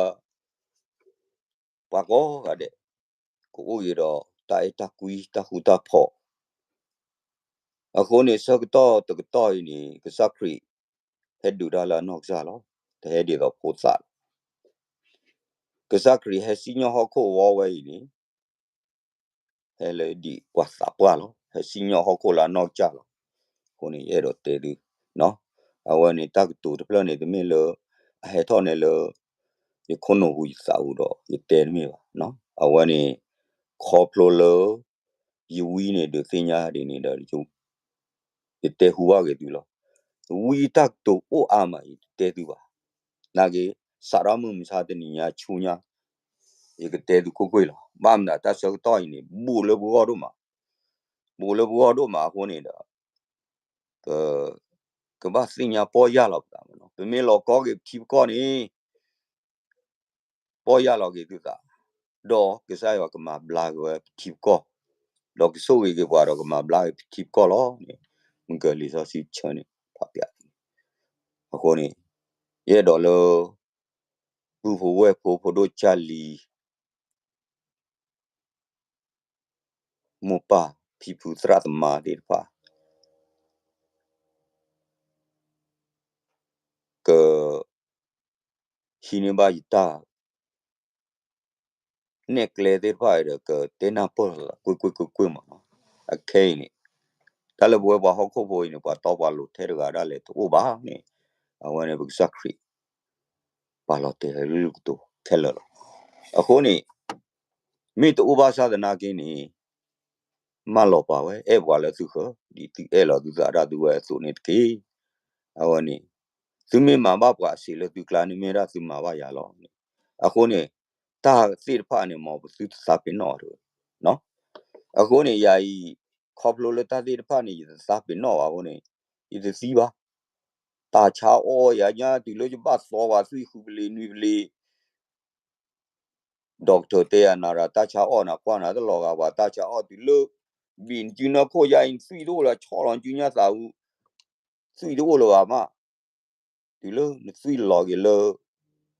ပှၤကိးဂၤဒဲး ကအိၣ်က့ၤဒီးတၢ်အဲၣ်တၢ်ကွံ တၢ်ဃူတၢ်ဖိး, အဃိန့ၣ် ဆၢကတီၢ်တကတီၢ်အံၤန့ၣ် ကစၢ်ခရံာ် ဟဲဒုးတၢ်လၢအနီၢ်ကစၢ်လီၤ. တဟဲဒ်သိးဖိသၣ်လီၤ. ကစၢ်ခရံာ်ဟဲစံၣ်ညီၣ်ဟီၣ်ခိၣ်ဝီဝဲအံၤန့ၣ် ဟဲလၢဒ်ပှၤသးပှၢ်လီၤ. ဟဲစံၣ်ညီၣ်ဟီၣ်ခိၣ်လၢအနီၢ်ကစၢ်လီၤ. အဃိန့ၣ် ယအဲၣ်ဒိးတဲသု, အဝဲန့ၣ်တၢ်ကတိၤတဖျၢၣ်န့ၣ် တမ့ၢ်လၢ အဟဲထီၣ်န့ၣ်လၢ ယခိၣ်နူာ်ပူၤယသးပူၤဒီး ယတဲတမ့ၢ်ဘၣ်. အဝဲန့ၣ် ခီဖျိလၢ ယဝံန့ၣ်ဒုးသ့ၣ်ညါဒ်န့ၣ်ဒီး ယတဲဟူဘၣ်က့ၤသုလီၤ. ဝံတၢ်ကတိၤအိၣ်အါမး ယတတဲသုဘၣ်. နာ်က့ စးထီၣ်မုၢ်မဆါတနံၤညါဆူညါ ယကတဲသုကွ့ၢ်ကွ့ၢ်လီၤ. ဘၣ်မနုၤတၢ်ဆၢကတီၢ်အံၤန့ၣ် ဘူးလၢပဂီၢ်ဒိၣ်မး, ဘူးလၢပဂီၢ်ဒိၣ်မးအဃိန့ၣ်ဒီး ပ ကဘၣ်သ့ၣ်ညါပီၢ်ယၢ်လီၤပသးမးနီၤ. ပမ့ၢ်လီၤကီက့ၤပထံပကီၢ်န့ၣ် ပီၢ်ယၢ်လီၤက့ၤသုသး, ဒီးကစၢ်ယွၤကမၤဘျါက့ၤဝဲပထံပကီၢ်, ဒီးကဆိၣ်ဂ့ၤက့ၤပှၤဒီးကမၤဘျါက့ၤထံပကီၢ်လီၤန့ၣ် မုၢ်ကလံာ်စီဆှံဆၢန့ၣ် ပှၤပျးသ့န့ၣ်. အဃိန့ၣ် ယအဲၣ်ဒိးလၢ ပုၢ်ဖိဝဲၢ်ဖိ ဖိဒိၣ်ကၢ်လံၤ မိၢ်ပၢ်ဖံဖုသရၣ်သမါသ့ၣ်တဖၣ် က ဟံးန့ၢ်ဘၣ်ယတၢ်နဲၣ်ကျဲသ့ၣ်တဖၣ်ဒီး ကတဲနၢ်ပၢၢ်လိာ်သးကွ့ၢ်ကွ့ၢ်ကွ့ၢ်ကွ့ၢ်မးနီၤ. အခဲအံၤန့ၣ် တၢ်လၢပဝဲပှၤဟီၣ်ခိၣ်ဖိအံၤန့ၣ် ပှၤတီပှၤလိၤထဲတဂၤဒၣ်လဲာ်တအိၣ်ဘၣ်န့ၣ် အဝဲန့ၣ်ပကစၢ်ခရံာ် ပာ်လီၤတဲာ်လၢကတိၤခဲလၢာ်လီၤ. အဃိန့ၣ် မ့ၢ်တအိၣ်ဘၣ်ဆၣ်သနာ်က့န့ၣ် မၢလီၤပာ်ဝဲ အဲၣ်ပှၤလၢသုဃၢၤ ဒ်သုအဲၣ်လီၤသုသးဒၣ်သုဝဲအသိးန့ၣ်တက့ၢ်. အဝဲန့ၣ် သုမ့ၢ်မၤဘၣ်ပှၤအဆံးလၢသုကျါန့ၣ် မ့ၢ်ဒၣ်သုမၤဘၣ်ယၤလီၤ. အဃိန့ၣ် တၢ်သ့ၣ်တဖၣ်န့ၣ် မ်ပသုတသးပ့ၤနီၣ်တဂ့ၤ. အဃိန့ၣ် ယၤအံၤ ခီဖျိလၢတၢ်သ့ၣ်တဖၣ်န့ၣ် ယတသးပ့ၤနီၣ်ဘၣ်အဃိန့ၣ် ယတသံဘၣ်. တၢ်ဆါအီၣ်ယၤညါတုၤလၢယဘၣ်သီဘၣ်သွံၣ်ဃုပလ့ၤနွံပလ့ၤ doctor တဲယၤနၤရၤ တၢ်ဆါအီၣ်နၤကွၢ်နၤတလီၤဂာ်ဘၣ် တၢ်ဆါအီၣ်တုၤလၢ ဘံၣ်နစုနၢခိၣ်ယါအံၤ နသွံၣ်တအိၣ်လၢၤ ဆီလီၤနစုညါသး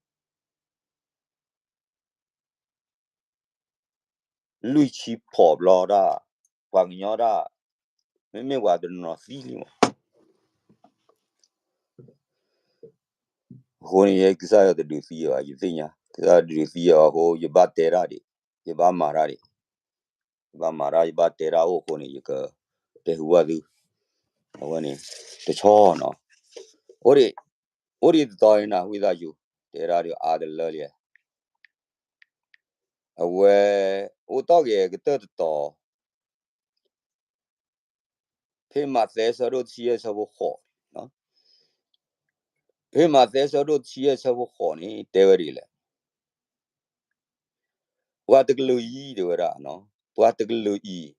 ဝံၤ သွံၣ်တအိၣ်လၢၤဘၣ်မး တုၤလၢနသွံၣ်လီၤက့ၤလၢ လွံၢ်ဆံဖီၣ်ဘျီဒၣ် ပှၤကညီဒၣ် မ့မ့ၢ်ပှၤတနီၤသံလံမး. အဃိန့ၣ် ယဲကစၢ်ယွၤတဒုးသံဘၣ် ယသ့ၣ်ညါ ကစၢ်ယွၤတဒုးသံဘၣ်အဃိ ယဘၣ်တဲတၢ်ဒံး ယဘၣ်မၤတၢ်ဒံး ယဘၣ်မၤတၢ် ယဘၣ်တဲတၢ်အိၣ်အဃိန့ၣ် ယကတဲဟူဘၣ်သု အဝဲန့ၣ် တဆီနီၤ အိၣ်ဒံး အိၣ်ဒံးတတီၤအံၤနၤ ဝံသးစူၤ တဲဒၣ်ဒုးအါတလၢလံ အဝဲ အိၣ်တ့ၢ်က့ၤကတၢၢ်တတီၤ ဖဲမးသဲဆၢဒိၣ်တဆံယဲၢ်ဆၢဖိဃိး ဖဲမးသဲဆၢဒိၣ်တဆံယဲၢ်ဆၢဖိဃိးန့ၣ် တဲဝဲဒ်လဲၣ် ပှၤတကလုာ်အံၤ တဲဝဲဒၣ် ပှၤတကလုာ်အံၤ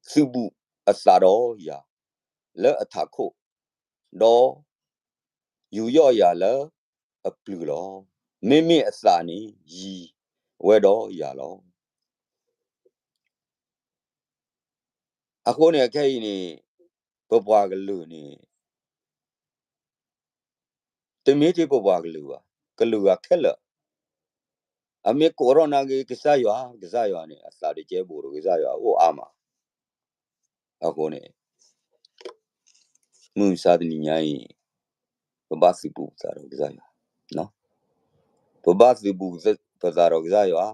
သုးဘူးအသးဒီးယၤ လၢအထးခိၣ် ဒီး ယူးယီၣ်ယၤလၢအပျုၤလီၤ. မ့မ့ၢ်အသးန့ၣ် ယံၤဝဲဒီးယၤလီၤ. အဃိန့ၣ် အခဲအံၤန့ၣ် ပပှၤကလုာ်န့ၣ် တမ့ၢ်ထဲပပှၤကလုာ်ဘၣ်, ကလုာ်ဂၤခဲလၢာ်, အမ့ၢ်ကိးထီၣ်နာ်က့ ကစၢ်ယွၤ, ကစၢ်ယွၤန့ၣ် အသးတကဲဘိးဒီးကစၢ်ယွၤအိၣ်အါမး. အဃိန့ၣ် မုၢ်မဆါတနံၤညါအံၤ ပဘၣ်သုးဘူးပသးဒီးကစၢ်ယွၤ, ပဘၣ်သုးဘူးပသးဒီးကစၢ်ယွၤ,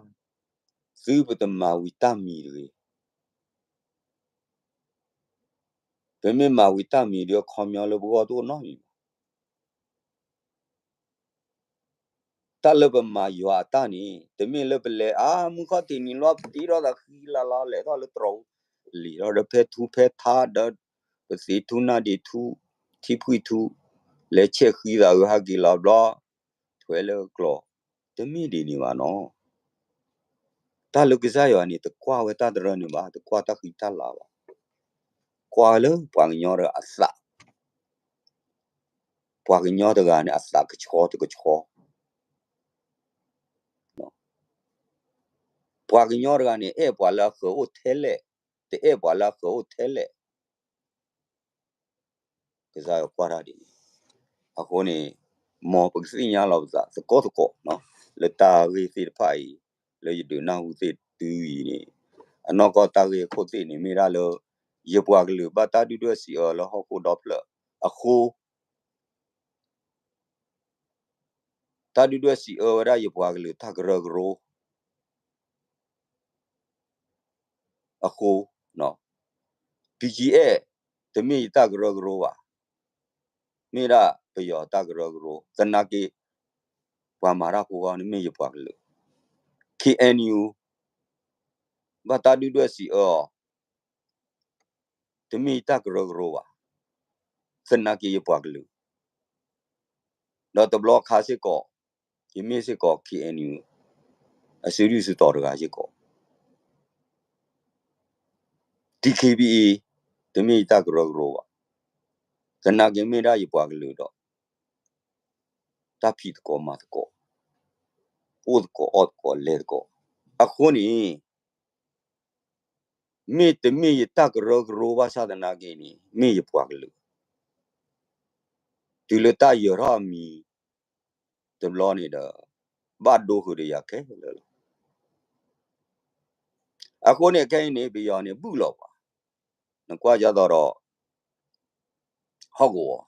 သုပတမၤဝံၤတၢ်မံၤတဂ့ၤ. ပမ့ၢ်မၤဝံၤတၢ်မံၤဒီး ခီပညီလၢပဂီၢ်တအိၣ်နီတမံၤဘၣ်. တၢ်လၢပမၤယွၤအတၢ်န့ၣ် တမ့ၢ်လၢပလဲၤအါမုၢ်ခီၣ်ထံးနံၤလီၤ ပတ့ထီၣ်သးဃံလၤလီၤ လဲၤထီၣ်လၢတြီၤ လံာ်ထီၣ်ဒီးဖဲထူဖဲထါဒီး ပသ့ၣ်ထူနၢ်ဒ့ထူ ထံဖှံၣ်ထူ လဲၤဆဲးဃံသးဂုၤဟဲက့ၤလီၤဘျီ ထွဲလၢကျိၤ တမ့ၢ်ဒ်န့ၣ်ဘၣ်နီၤ. တၢ်လၢကစၢ်ယွၤန့ၣ် တကွၢ်ဝဲတၢ်တရၢန့ၣ်ဘၣ်, တကွၢ်တၢ်ဃံတၢ်လၤဘၣ်, ကွၢ်ဝဲလၢပှၤကညီတဂၤအသး, ပှၤကညီတဂၤန့ၣ် အသးကဆှီတကဆှီ, ပှၤကညီတဂၤန့ၣ် အဲၣ်ပှၤလၢအဃၢၤအိၣ်ထဲလဲၣ်, တအဲၣ်ပှၤလၢအဃၢၤအိၣ်ထဲလဲၣ်. ကစၢ်ယွၤကွၢ်တၢ်ဒ်န့ၣ်, အဃိန့ၣ် မ်ပကသ့ၣ်ညါလီၤပသးသကိးသကိး လၢတၢ်ဂ့ၢ်သ့ၣ်တဖၣ်အံၤ လၢယဒုးနၢ်ဟူသ့ၣ်တုၤအံၤန့ၣ်, အနီၢ်ကီၢ်တၢ်ဂ့ၢ်အခိၣ်သ့ၣ်န့ၣ် မ့ၢ်ဒၣ်လၢ ယပှၤကလုာ်ဘၣ်တၢ်ဒုၣ်ဒွဲၣ်စံးအၢလၢဟီၣ်ခိၣ်ဒီဖျၢၣ်အဃိ တၢ်ဒုၣ်ဒွဲၣ်စံးအၢဝဲဒၣ်ယပှၤကလုာ်တၢ်ကရၢကရိအဃိ, ဘံၣ်ကၠံအဲၣ် တမ့ၢ်ယတၢ်ကရၢကရိဘၣ်, မ့ၢ်ဒၣ်ပယီၤတၢ်ကရၢကရိ, သနာ်က့ ပှၤမၤတၢ်ဖိဂီၢ်န့ၣ်မ့ၢ်ယပှၤကလုာ်, ခ့ၣ်အဲၣ်ယူၣ် ဘၣ်တၢ်ဒုၣ်ဒွဲၣ်စံးအၢအီၤ တမ့ၢ်ယတၢ်ကရၢကရိဘၣ်, သနာ်က့ယပှၤကလုာ်, ဒီးတဘျီခါစ့ၢ်ကီး ယမ့ၢ်စ့ၢ်ကီး ခ့ၣ်အဲၣ်ယူၣ် အစုဒုၣ်စုတီၤတဂၤစ့ၢ်ကီး, ဒ်ခ့ၣ်ဘံၣ်အံၤ တမ့ၢ်ယတၢ်ကရၢကရိဘၣ်, သနာ်က့မ့ၢ်ဒၣ်ယပှၤကလုာ်ဒီး တၢ်ဖံးသကိးမၤသကိး, အိၣ်သကိးအီၣ်သကိးလဲၤသကိး, အဃိန့ၣ် မ့တမ့ၢ်ယတၢ်ကရၢကရိဘၣ်ဆၣ်သနာ်က့န့ၣ် မ့ၢ်ယပှၤကလုာ် တုၤလၢတၢ်ယၢၤထီၣ်အမံၤတဘျီန့ၣ်ဒီး ဘၣ်ဒိဃုာ်ဒီးယၤခဲလၢာ်လီၤ. အဃိန့ၣ်ခဲအံၤန့ၣ် ပယီၤန့ၣ် ဘုၣ်လီၤပှၤ, နကွၢ်ဒ်သိးဒီး ဟီၣ်ကဝီၤ,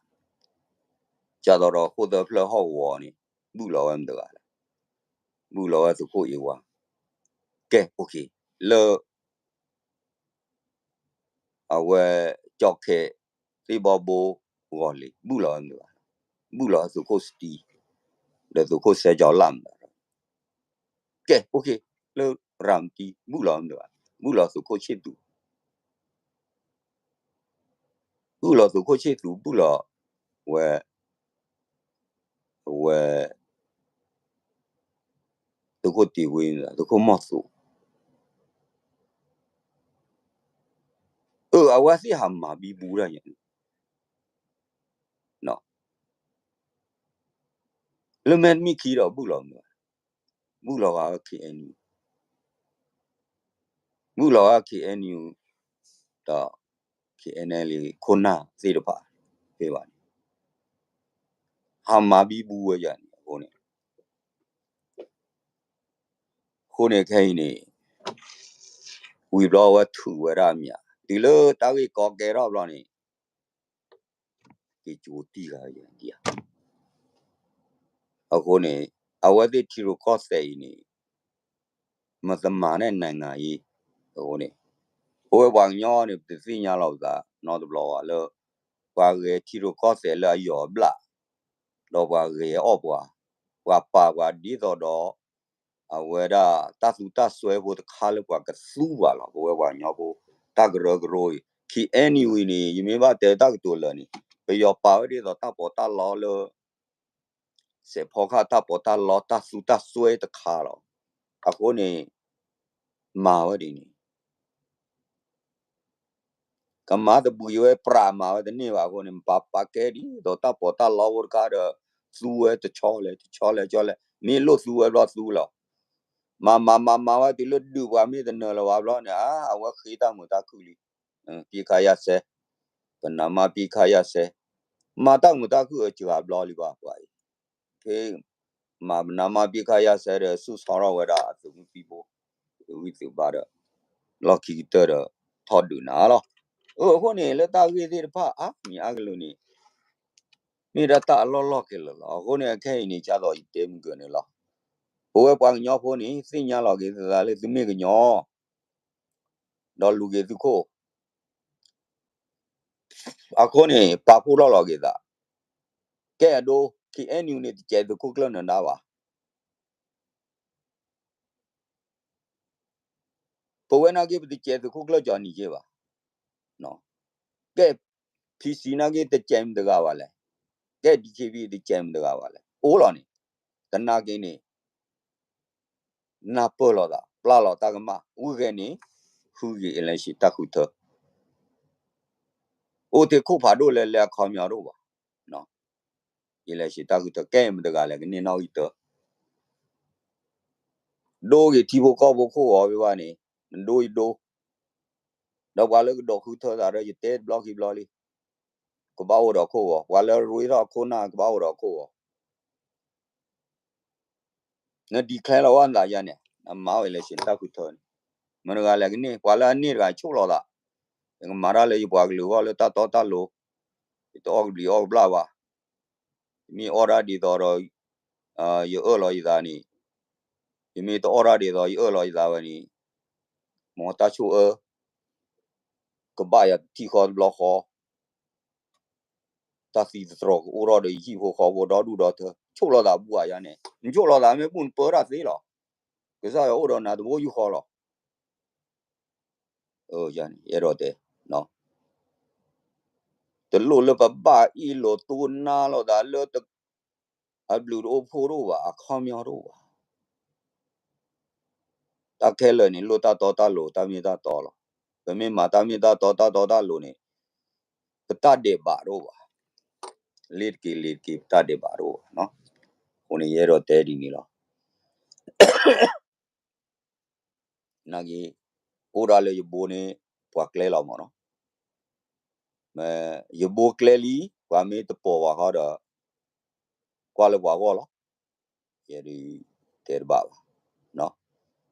ဒ်သိးဒီးဃိၣ်သၢဖျၢၣ်ဟီၣ်ကဝီၤန့ၣ် ဘုၣ်လီၤဝဲမတၤတဂၤလဲၣ်, ဘုၣ်လီၤဝဲသုးခိၣ်အ့ဝါ, ကဲ လၢ အဝဲ ကၠီၣ်ခဲ သ့ၣ်ဘီဘိ ဂီၤလ့ၤ ဘုၣ်လီၤဝဲမတၤတဂၤ, ဘုၣ်လီၤဝဲသုးခိၣ်စတံ ဒီးသုးခိၣ်စဲကၠီလၢ်မတၤတဂၤ, ကဲ လၢရၤမတံ ဘုၣ်လီၤဝဲမတၤတဂၤ, ဘုၣ်လီၤသုးခိၣ်ဆ့ၣ်သူး ဘုၣ်လီၤသုးခိၣ်ဆ့ၣ်သူး ဘုၣ်လီၤဝဲ အဝဲ သုးခိၣ်တ့ၢ်ဝ့ သုးခိၣ်မီၢ်သိး, အဝဲသ့ၣ်ဟးမၤဘံဘူတၢ်ယၤန့ၣ် လၢမဲာ်တမံၤခံဒီးဘုၣ်လီၤမတၤ, ဘုၣ်လီၤဂာ်ဝဲ K N U, ဘုၣ်လီၤဂာ် K N U ဒီး K N L A ခိၣ်နၢ်သ့ၣ်တဖၣ် ဖဲဘၣ်န့ၣ် ဟးမၤဘံဘူဝဲယၤန့ၣ် အဃိန့ၣ် အဃိန့ၣ်ခဲအံၤန့ၣ် ဝံၤဘျီဝဲထုးဝဲဒၣ်မး တုၤလၢတၢ်ဂ့ၢ်ကီကဲထီၣ်ဘျီန့ၣ် က့ၤကၠိတံၢ်ဂၤယၤဒံးဧါ. အဃိန့ၣ် အဝဲသ့ၣ်ထံရူၢ်ကီၢ်သဲးအံၤန့ၣ် မတမၤန့ၢ်နၤနၤအံၤ အဃိန့ၣ် ပဝဲပှၤကညီန့ၣ် ပတသ့ၣ်ညါလီၤပသးနီတဘျီဘၣ်လၢ ပှၤဂဲၤထံရူၢ်ကီၢ်သဲးလၢအယီၤအဘျၣ် ဒီးပှၤဂဲၤအီၣ်ပှၤ, ပှၤပာ်ပှၤဒ်သိးဒီး အဝဲဒၣ်တၢ်သူတၢ်စွဲဖိတခါလၢပှၤကသူဘၣ်လီၤ. ပဝဲပှၤကညီဖိ တၢ်ကရၢကရိအံၤ K N U အံၤန့ၣ် ယမ့ၢ်ဘၣ်တဲတၢ်ကတိၤလၢာ်န့ၣ် ပယီၤပာ်ဝဲဒ်သိးတၢ်ပီးတၢ်လီလၢ စဲးဖီကဟၣ်တၢ်ပီးတၢ်လီ တၢ်သူတၢ်စွဲတခါလီၤ. အဃိန့ၣ် မၤဝဲဒ်န့ၣ် ကမၤတဘှံးဝဲ ပြးမၤဝဲတန့ၢ်ဘၣ်အဃိန့ၣ် ပာ်ပာ်ကဲဒ်သိးတၢ်ပီးတၢ်လီဖိတခါဒီး သူဝဲတဆီလဲၣ် တဆီလဲၣ် ဆီလဲၣ် မ့ၢ်လိၣ်သူဝဲဘျီသူလီၤ. မၤမၤမၤမၤဝဲတုၤလၢဒုးပှၤမ့ၢ်တနၢၤလၢၤဘၣ်ဘျီန့ၣ် အဝဲဃ့တၢ်မုာ်တၢ်ခုၣ်လံ. ပစ်ခတ်ရပ်စဲ, ပဏာမ ပစ်ခတ်ရပ်စဲ, မၤတၢ်မုာ်တၢ်ခုၣ်အစှၤဘျီလံဘၣ်ပှၤအံၤ ဖဲ မၤပနၢ်မးပစ်ခတ်ရပ်စဲဒီး ဆူၣ်ဆီထီၣ်ဝဲဒၣ်အသုးမုၢ်သံၣ်ဘိ သုးဂံၢ်သုးဘါဒီး လီၢ်ခံကတၢၢ်ဒီး ထီၣ်ဒုးနၤလီၤ. အဃိန့ၣ် လၢတၢ်ဂ့ၢ်သ့ၣ်တဖၣ်အါမံၤအါကလုာ်န့ၣ် မ့ၢ်ဒၣ်တၢ်အလီၢ်လီၢ်ခဲလၢာ်လီၤ. အဃိန့ၣ် အခဲအံၤန့ၣ် ဒ်သိးယတဲမုၢ်ကၢန့ၣ်လီၤ. ပဝဲပှၤကညီဖိန့ၣ် သ့ၣ်ညါလီၤက့ၤသးလၢသုမ့ၢ်ကညီ ဒီးလူၤက့ၤသုးခိၣ် အဃိန့ၣ် ပာ်ဖှိၣ်ထီၣ်လီၤက့ၤသး, ကဲအဒိ K N U န့ၣ် တစဲးသုးခိၣ်ကျၢၢ်နၢၤဒါဘၣ်. ပဝဲနာ်က့ ပတစဲးသုးခိၣ်ကျၢၢ်ကၠီနံၤက့ဘၣ်. ကဲ P C နာ်က့ တစဲးမတဂၤဘၣ်လဲၣ်. ကဲ D K B A တစဲးမတဂၤဘၣ်လဲၣ်. အိၣ်လီၤန့ၣ် သနာ်က့န့ၣ် နၢ်ပၢၢ်လိာ်သး ပျၢ်လိာ်တၢ်ကမၣ် ဝံၤဂဲၤန့ၣ် ဃုက့ၤ election တၢ်ဃုထၢ အိၣ်ထဲခိၣ်ဖးဒိၣ်လဲၣ်လဲၣ်အခီပညီတအိၣ်ဘၣ်. election တၢ်ဃုထၢ ကဲမတဂၤလဲၣ် ကန့ၢ်နီၣ်ဂံၢ်တၢ ဒိဂ့ၤထံဖိကီၢ်ဖိခိၣ်ဂီၤဖဲဘၣ်န့ၣ် နဒိယဒိ ဒီးပှၤလၢကဒိးဃုထၢသးဒီး ယတဲတဘျီခံဘျီလံ ကဘၣ်အိၣ်ဒီးခိၣ်ဂီၤ, ပှၤလၢရ့ထီၣ်ခိၣ်နၢ်ကဘၣ်အိၣ်ဒီးခိၣ်ဂီၤ န declare လီၤဝဲနသးယါန့ၣ် နမၤဝဲ election တၢ်ဃုထၢန့ၣ် မတဂၤလဲၣ်ကန့ၢ် ပှၤလၢအန့ၢ်တဂၤဆိၣ်လီၤသး, ယကမၤတၢ်လၢယပှၤကလုာ်အဂီၢ်လၢတၢ်တီတၢ်လိၤ, ယတအီၣ်ကဘျံးအီၣ်ကဘျၣ်ဘၣ်, ယမ့ၢ်အီၣ်ဒၣ်ဒ်သိးဒီး ယအၢၣ်လီၤယသးန့ၣ်, ယမ့ၢ်တအီၣ်ဒၣ်ဒ်သိးယအၢၣ်လီၤယသးဝဲန့ၣ်, မ်တၢ်ဆိၣ်အၢ ကဘၣ်ယၤတထံၣ်ဃီတဘျီဃီ တၢ်သံတတြီၤကအိၣ်ထီၣ်ဒီးယဟံၣ်ဖိဃီဖိဒီဒူၣ်ဒီထၢ, ဆိၣ်လီၤသးဘူၣ်ဧါယါန့ၣ်, နဆိၣ်လီၤသးမ့ၢ်ဘူၣ်နပၢတၢ်သ့လီၤ. ကစၢ်ယွၤအိၣ်ဒီးနၤတဘိယူၢ်ဃီလီၤ. ယအဲၣ်ဒိးတဲ, တလိၣ်လၢပဘၣ်အ့ၣ်လိာ်တိနါလိာ်သးလၢ အဘျုးတအိၣ်ဖှိၣ်တအိၣ်ဘၣ် အခီပညီတအိၣ်ဘၣ်. တၢ်ခဲလၢာ်န့ၣ် လိၣ်တၢ်တီတၢ်လိၤ တၢ်မ့ၢ်တၢ်တီလီၤ. ပမ့ၢ်မၤတၢ်မ့ၢ်တၢ်တီ တၢ်တီတၢ်လိၤန့ၣ် ပတၢ်ဒဲးဘးတအိၣ်ဘၣ်. လ့ၤတက့ၤလ့ၤတက့ၤ ပတၢ်ဒဲးဘးတအိၣ်ဘၣ်. အဃိန့ၣ် ယအဲၣ်ဒိးတဲဒ်န့ၣ်လီၤ. နာ်က့ အိၣ်ဒၣ်လၢယဘိန့ၣ် ပှၤကျဲလီၤမ့ၢ်နီၤ, ယဘိကျဲလံ, ပှၤမ့ၢ်တပိာ်ဘၣ်ဃီဒီး ကွၢ်လၢပှၤဂီၢ်လီၤ, ယဲဒုးတဲတဘၣ်ဘၣ်,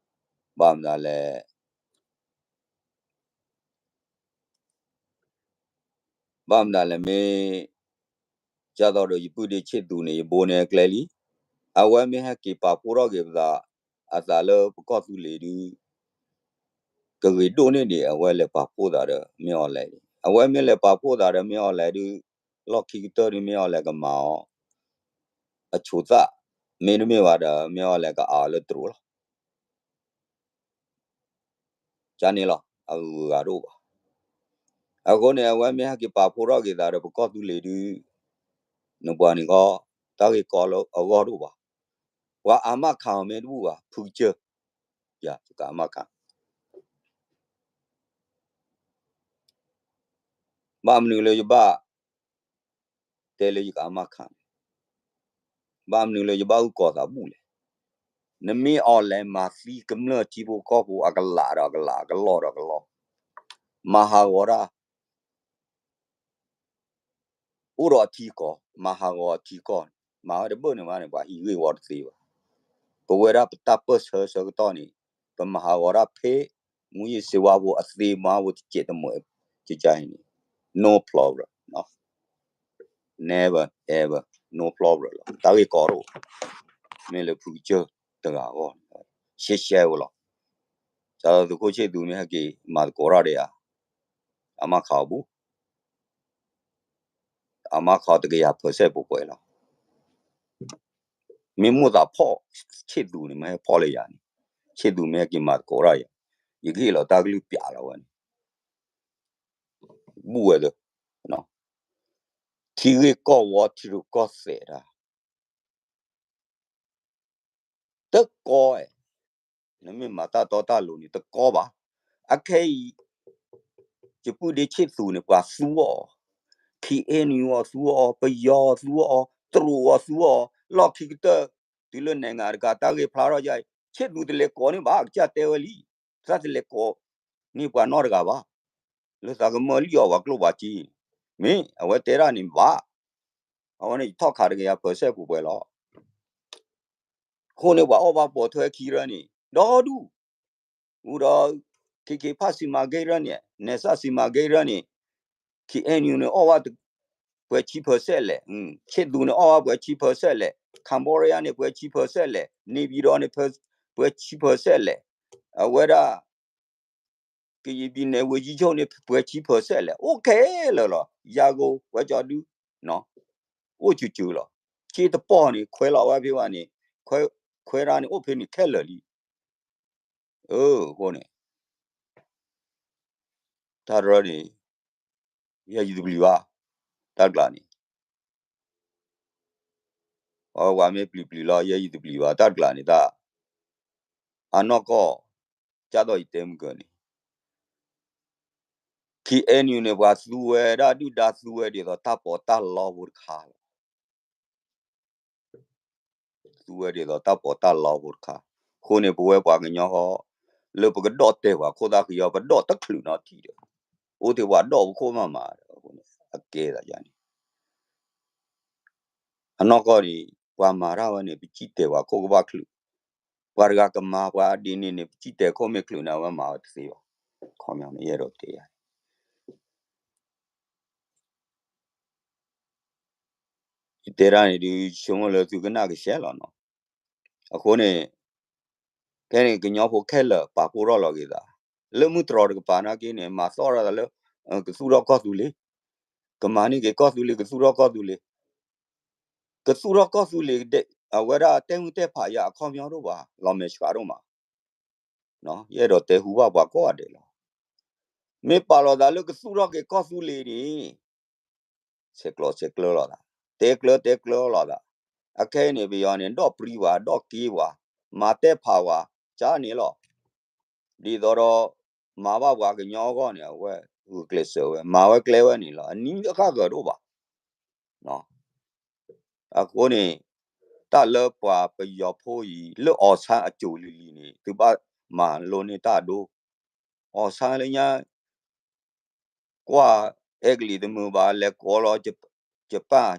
ဘၣ်မနုၤလဲၣ် ဘၣ်မနုၤလဲၣ်မ့ၢ် ဒ်သိးဒီးယပုၢ်ဒ့ဆ့ၣ်သူန့ၣ် ယဘိန့ၣ်ကျဲလံ, အဝဲမ့ၢ်ဟဲက့ၤပာ်ဖှိၣ်ထီၣ်က့ၤပသး အသးလၢပကီၢ်သူလ့ၤဒုး ကဂ့ၤဒိၣ်န့ၢ်ဒံး အဝဲလဲၤပာ်ဖှိၣ်သးဒီးမ့ၢ်အီၤလဲၣ်, အဝဲမ့ၢ်လဲၤပာ်ဖှိၣ်သးဒီးမ့ၢ်အီၤလဲၣ်ဒုး လီၢ်ခံကတၢၢ်ဒုးမ့ၢ်အီၤလဲၣ်ကမၤအီၤ အဆိသၣ်, မ့တမ့ၢ်ဘၣ်ဒီး မ့ၢ်အီၤလဲၣ်ကအးလၢတြိၤလီၤ. ကန့ၣ်လီၤ အဂုၤအဂၤတအိၣ်ဘၣ်. အဃိန့ၣ် အဝဲမ့ၢ်ဟဲက့ၤပာ်ဖှိၣ်ထီၣ်က့ၤသးဒီးပကီၢ်သူလ့ၤဒုး နပှၤန့ၣ်ခီ တၢ်ဂ့ၢ်ကီလၢအဂီၢ်တအိၣ်ဘၣ်. ပှၤအမၣ်ခးအီၤမ့ၢ်တဘူၣ်ဘၣ် ဖုကစၢၢ်, ယၤ ယကအမၣ်ခး ဘၣ်မနုၤလၢယဘၣ်တဲလၢယကအမၣ်ခးန့ၣ်, ဘၣ်မနုၤလၢယဘၣ်အုၣ်ကီၤသးဘူၣ်လဲၣ်. နမ့ၢ်အီၤလဲၤမၤသံကမျၢၢ်ထံဖိကီၢ်ဖိအကလးဒီးအကလး အကလီၢ်ဒီးအကလီၢ်, မၤဟးဂီၤတၢ် အိၣ်ဒီးအထံကီၢ် မၤဟးဂီၤအထံကီၢ်န့ၣ် မၤဝဲတဘၣ်န့ၣ်ဘၣ်န့ၣ် ပှၤဟံးဂ့ၢ်ဝီတသ့ဘၣ်. ပဝဲဒၣ်ပတၢ်ပၢၢ်ဆၢဆၢကတီၢ်န့ၣ် ပမၤဟးဂီၤတၢ်ဖဲ မူယ့ၢ်စ့ဝါဖိအသ့မါဖိတစဲးတမှဲး ကကါအံၤန့ၣ် no problem, never ever, no problem လီၤ. တၢ်ဂ့ၢ်ကီတအိၣ်, မ့ၢ်လၢဖုကစၢၢ်တဂၤအဂီၢ်န့ၣ် ရှဲရှဲဝဲလီၤ. ဒ်သိးသုးခိၣ်ဆ့ၣ်သူမ့ၢ်ဟဲက့ၤမၤသကိးတၢ်ဒီးယၤ အမၣ်ခးအီၤဘူၣ် အမၣ်ခးတကယၤ percent ပှဲၤပှဲၤလီၤ. မ့ၢ်မိၣ်သးဖီၣ်ဆ့ၣ်သူန့ၣ် မ့ၢ်ဟဲဖီၣ်လၢယၤန့ၣ်, ဆ့ၣ်သူမ့ၢ်ဟဲက့ၤမၤသကိးတၢ်ယၤ, ယကဟ့ၣ်လီၤတၢ်ကလုၢ်ပျးလီၤဝဲန့ၣ်, ဘူၣ်ဝဲသ့, ထံဂ့ၢ်ကီၢ်ဝီထံရူၢ်ကီၢ်သဲးတၢ် တကီ, နမ့ၢ်မၤတၢ်တီတၢ်လိၤန့ၣ် တကီဘၣ်. အခဲအံၤ ယပုၢ်ဒ့ဆ့ၣ်သူန့ၣ် ပှၤသူအီၤ, ခ့ၣ်အဲၣ်ယူၣ်အီၤသူအီၤ, ပယီၤအီၤသူအီၤ, တရူးအီၤသူအီၤ, လီၢ်ခံကတၢၢ် တုၤလၢနဲၣ်ငါတကး တၢ်ဂ့ၢ်ဖျါထီၣ်ယါအံၤ ဆ့ၣ်သူတလဲၤကိးန့ၢ်ဘၣ် ကစၢ်တဲဝဲလံ, တၢ်တလဲၤကိးန့ၢ်ပှၤနီတဂၤဘၣ်. လၢသးကမၢလံၣ်အီၤပှၤကျိၣ်ပှၤစ့, မ့ၢ်အဝဲတဲဒၣ်န့ၣ်ဘၣ်, အဝဲန့ၣ်ယထီၣ်ခးတကယၤ percent ပှဲၤပှဲၤလီၤ. အဃိန့ၣ် ပှၤအီၣ်ဘၣ်ပိာ်ထွဲခံရၢန့ၣ် ဒီဒူၣ်, အိၣ်ဒီး ခ့ခ့ဖးစံးမၤဂ့ၤရၢန့ၣ် နဲၣ်စၢ်စံးမၤဂ့ၤရၢန့ၣ်, ခ့ၣ်အဲၣ်ယူၣ်န့ၣ် အီၣ်ဘၣ်ပှဲၤဆံ percent လဲၣ်, ဆ့ၣ်သူန့ၣ် အီၣ်ဘၣ်ပှဲၤဆံ percent လဲၣ်, ခမ်ဘီဒီးယါန့ၣ် ပှဲၤဆံ percent လဲၣ်, န့ၣ်ပၠံၤဒီးန့ၣ် ပှဲၤဆံ percent လဲၣ်, အဝဲဒၣ် ကယံာ်ပံၤနဲၣ်ဝ့ၤယံဆိၣ်န့ၣ် ပှဲၤဆံ percent လဲၣ်, အိၣ်ခဲလၢာ်လီၤ. ယၤကိာ် ပှဲၤကၠီဒု, အိၣ်စူၤစူၤလီၤ. ဆ့တပီၢ်န့ၣ် ခွဲးလီၤဝဲဖဲဘၣ်န့ၣ်, ခွဲးတၢ်န့ၣ် အိၣ်ဖဲန့ၣ်ခဲလၢာ်လံ. အဃိန့ၣ် တၢ်တရၢန့ၣ် ယဲယတပျံၤဘၣ်, တၢ်တကျးန့ၣ် ပှၤမ့ၢ်ပျံၤပျံၤလီၤ ယဲယတပျံၤဘၣ် တၢ်တကျးန့ၣ်တၢ်, အနီၢ်ကီၢ် ကၢ်သိးယတဲမုၢ်ကၢန့ၣ် ခ့ၣ်အဲၣ်ယူၣ်န့ၣ် ပှၤသူဝဲဒၣ်ဒုၣ်ဒါသူဝဲဒ်သိးတၢ်ပီးတၢ်လီဖိတခါလီၤ. သူဝဲဒ်သိးတၢ်ပီးတၢ်လီဖိတခါ, အဃိန့ၣ် ပဝဲပှၤကညီဃီ လၢပကဒီၣ်တဲာ်ပှၤခိၣ်သၣ်ဃံအီၤ ပဒီၣ်တချုးနီတထံၣ်ဒီး အိၣ်ထဲပှၤဒီၣ်ပခိၣ်မးမးဒီး အဃိန့ၣ် အကဲသးယါန့ၣ် အနီၢ်ကီၢ်န့ၣ် ပှၤမၤတၢ်ဝဲန့ၣ် ပစံၣ်တဲာ်ပှၤခိၣ်ကဘၣ်ချုး, ပှၤတဂၤကမၤပှၤဒ်န့ၣ်န့ၣ် ပစံၣ်တဲာ်ခိၣ်မ့ၢ်ချုးန့ၣ် အဝဲမၤဝဲတသ့ဘၣ်. ခီပညီန့ၣ် ယအဲၣ်ဒိးတဲယါ ယတဲတၢ်န့ၣ်ဒုး ဆိကမိၣ်လၢသုကနၣ်ကဆှဲလီၤနီၤ. အဃိန့ၣ် ဖဲန့ၣ်ကညီဖိခဲလၢာ်ပာ်ဖှိၣ်ထီၣ်လီၤက့ၤသး, လၢမုၢ်တြီၤတကပၤနာ်က့န့ၣ် မၤသီၣ်ရၣ်သးလၢ ကသူၣ်ထီၣ်ကီၢ်သူလ့ၤ, ကမၤန့ၢ်က့ၤကီၢ်သူလ့ၤ ကသူၣ်ထီၣ်ကီၢ်သူလ့ၤ, ကသူၣ်ထီၣ်ကီၢ်သူလ့ၤ အဝဲဒၣ်တဲမုၢ်တဲဖးယါအခီပညီဒိၣ်ဘၣ် လီၤမဲာ်ဆှးဒိၣ်မး ယအဲၣ်ဒိးတဲဟူဘၣ်ပှၤကိးဂၤဒဲးလီၤ. မ့ၢ်ပာ်လီၤသးလၢကသူၣ်ထီၣ်က့ၤကီၢ်သူလ့ၤန့ၣ် ဆဲးကျိးဆဲးကျၢလိာ်သး, တဲကျၢတဲကျၢလိာ်သး, အခဲအံၤန့ၣ် ပယီၤန့ၣ် ဒီးပြံပှၤ ဒီးက့ပှၤ, မၤတဲဖးပှၤ ကန့ၣ်လီၤ. ဒ်သိးဒီး မၤဘၣ်ပှၤကညီအဂီၢ်န့ၣ် အဝဲဂုာ်ကျဲးစၢးဝဲ မၤဝဲကျဲဝဲန့ၣ်လီၤ. အနံၤတဃၣ်ဂၢၢ်ဒိၣ်ဘၣ် အဃိန့ၣ် တၢ်လၢပှၤပယီၤဖိအံၤ လၢအီၣ်ဆၣ်အစိၤလံၤလံၤန့ၣ် သုဘၣ်မၤလိန့ၢ်တၢ်ဒိ, အီၣ်ဆၣ်လၢညါ ကွၢ်အဲကလံးတမုာ်ဘၣ် လဲၤကိးလီၤ ယပၣ်,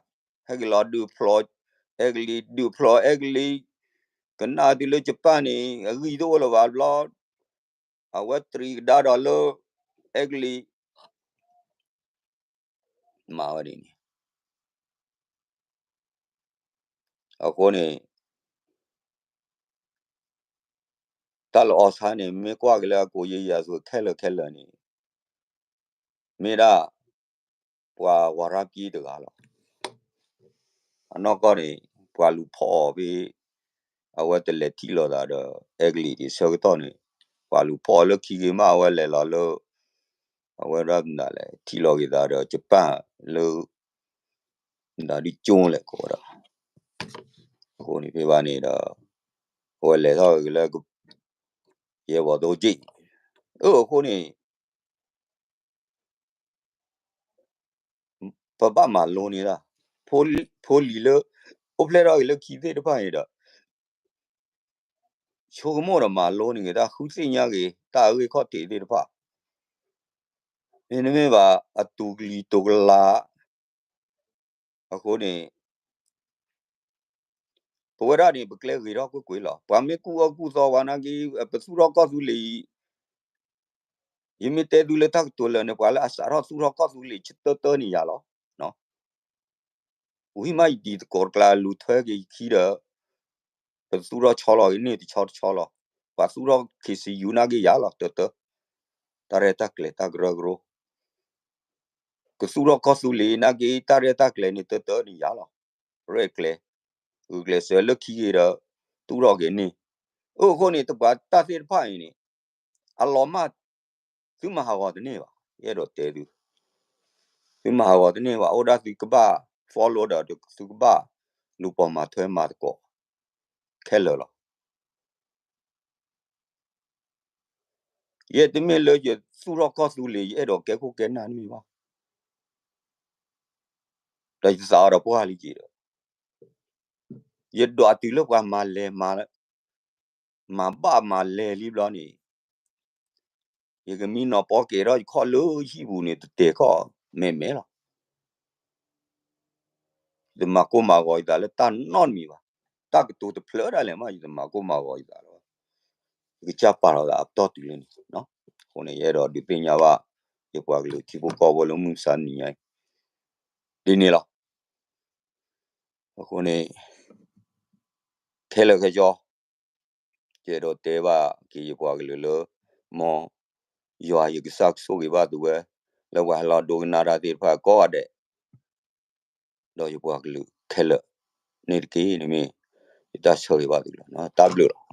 ဟဲက့ၤလီၤဒုးဖျိးအဲကလံး, ဒုးဖျိးအဲကလံး, ကနၣ်တုၤလၢယပၣ်န့ၣ် အဂံၢ်တအိၣ်လၢၤဘၣ်ဘျီ, အဝဲတြံၤကဒါဒီးလၢအဲကလံး မၤဝဲဒ်န့ၣ် အဃိန့ၣ် တၢ်လီၤဆီန့ၣ် မ့ၢ်ကွၢ်က့ၤလၢအကိးယဲၢ်ယၤအသိးခဲလၢာ်ခဲလၢာ်န့ၣ် မ့ၢ်ဒၣ် ပှၤဝၤရၢကံတဂၤလီၤ. အနီၢ်ကီၢ်န့ၣ် ပှၤလူၤဖီၣ်အီၤဖဲ အဝဲတလဲၤထံၣ်လိာ်သးဒီးအဲကလံးဒံးဆၢကတီၢ်န့ၣ် ပှၤလူၤဖီၣ်အီၤလၢခံဂ့ၤမး အဝဲလဲၤလီၤလၢ အဝဲဒၣ်မနုၤလဲၣ် ထံၣ်လိာ်က့ၤသးဒီးယပၣ်လၢ မနုၤဒ်ကၠိလဲၣ်ကိးဒီး အဃိန့ၣ်ဖဲဘၣ်န့ၣ်ဒီး အဝဲလဲၤထီၣ်က့ၤလၢ ယဲၢ်ဘီၣ်သိက့ၣ် အဃိန့ၣ် ပဘၣ်မၤလိန့ၢ်တၢ် ဖိလံၤလၢ အိၣ်ဖျဲၣ်ထီၣ်က့ၤလၢခံသ့ၣ်တဖၣ်န့ၣ်ဒီး ဆိကမိၣ်ဒီးမၤလိန့ၢ်က့ၤတၢ် ဃုသ့ၣ်ညါက့ၤ တၢ်အဂ့ၢ်ခီၣ်ထံးသ့ၣ်တဖၣ် မ့တမ့ၢ်ဘၣ် အတူၢ်ကလံၤတူၢ်ကလး အဃိန့ၣ် ပဝဲဒၣ်န့ၣ် ပကျဲဂ့ၤထီၣ်ကွ့ၢ်ကွ့ၢ်လီၤ. ပှၤမ့ၢ်ကူၣ်အၢကူၣ်သီဝဲနာ်က့ ပသူၣ်ထီၣ်ကီၢ်သူလ့ၤအံၤ ယမ့ၢ်တဲသုလၢတၢ်ကတိၤလၢာ်န့ၣ် ပှၤလၢအစးထီၣ်သူၣ်ထီၣ်ကီၢ်သူလ့ၤဆၢတၢတၢန့ၣ်ယၤလီၤ. ဝံၤမးယဒံးသကိးတကျါလူၤထွဲက့ၤယခံဒီး ပသူၣ်ထီၣ်ဆီလီၤက့ၤန့ၢ်တဆီတဆီလီၤ. ပှၤသူၣ်ထီၣ် ခ့စယူ နာ်က့ယၤလီၤ တၢတၢ တၢ်ရဲၣ်တၢ်ကျဲၤတၢ်ကရၢကရိ ကသူၣ်ထီၣ်ကီၢ်သူလ့ၤနာ်က့ တၢ်ရဲၣ်တၢ်ကျဲၤန့ၣ်တၢတၢန့ၣ်ယၤလီၤ. ရဲၣ်ကျဲၤ ဂုာ်ကျဲးစၢးလၢခံက့ၤဒီး သူၣ်ထီၣ်က့ၤန့ၢ် အဃိန့ၣ် တပှၤတၢ်သ့ၣ်တဖၣ်အံၤန့ၣ် အလီၤမၢ် သုမၤဟးဂီၤတန့ၢ်ဘၣ်. ယအဲၣ်ဒိးတဲသု သုမၤဟးဂီၤတန့ၢ်ဘၣ်. အိၣ်ဒၣ်သုကဘၣ် follow ဒီးသုကဘၣ် လူၤပိာ်မၤထွဲမၤသကိး ခဲလၢာ်လီၤ. ယဲတမ့ၢ်လၢယသူၣ်ထီၣ်ကီၢ်သူလ့ၤ ယအဲၣ်ဒိးကဲခိၣ်ကဲနၢ်တမ့ၢ်ဘၣ်. ဒီးယသးအီၤဒီးပှၢ်လံက့ၤဒီး ယဒွးတုၤလၢပှၤမၤလဲၤ မၤဘၣ်မၤလဲၤလံဘျီန့ၣ် ယကမံနီၤပီကဲၤထီၣ်ယခီၣ်လၢဟံၣ်ပူၤန့ၣ် တတဲာ်ခီၣ်မဲာ်မဲာ်လီၤ. ယတမၤကိၢ်မၤဂီၤယသးလၢတၢ်နီတမံၤဘၣ်. တၢ်ကတိၤတဖျၢၣ်ဒၣ်လဲာ်မး ယတမၤကိၢ်မၤဂီၤယသးလီၤ. ယကစၢ်ပာ်လီၤသးအပတီၢ်တုၤလၢန့ၣ်. အဃိန့ၣ် ယအဲၣ်ဒိးဒုးသ့ၣ်ညါဘၣ် ယပှၤကလုာ်ထံဖိကီၢ်ဖိလၢမုၢ်မဆါတနံၤညါအံၤ ဒ်န့ၣ်လီၤ. အဃိန့ၣ် ခဲလၢာ်ခဲဆ့ ယအဲၣ်ဒိးတဲဘၣ်က့ၤယပှၤကလုာ်လၢ မ်ယွၤယကစၢ်ကဆိၣ်ဂ့ၤဘၣ်သုဝဲ လၢပှၤဟဲလီၤဒိကနၣ်တၢ်သ့ၣ်တဖၣ်ကိးဂၤဒဲး ဒီးယပှၤကလုာ်ခဲလၢာ်န့ၣ်တက့ၢ်န့ၣ်မ့ၢ် ယတၢ်ဆၢဂ့ၤဘၣ်သုလီၤ. တၢ်ဘျုးလီၤ.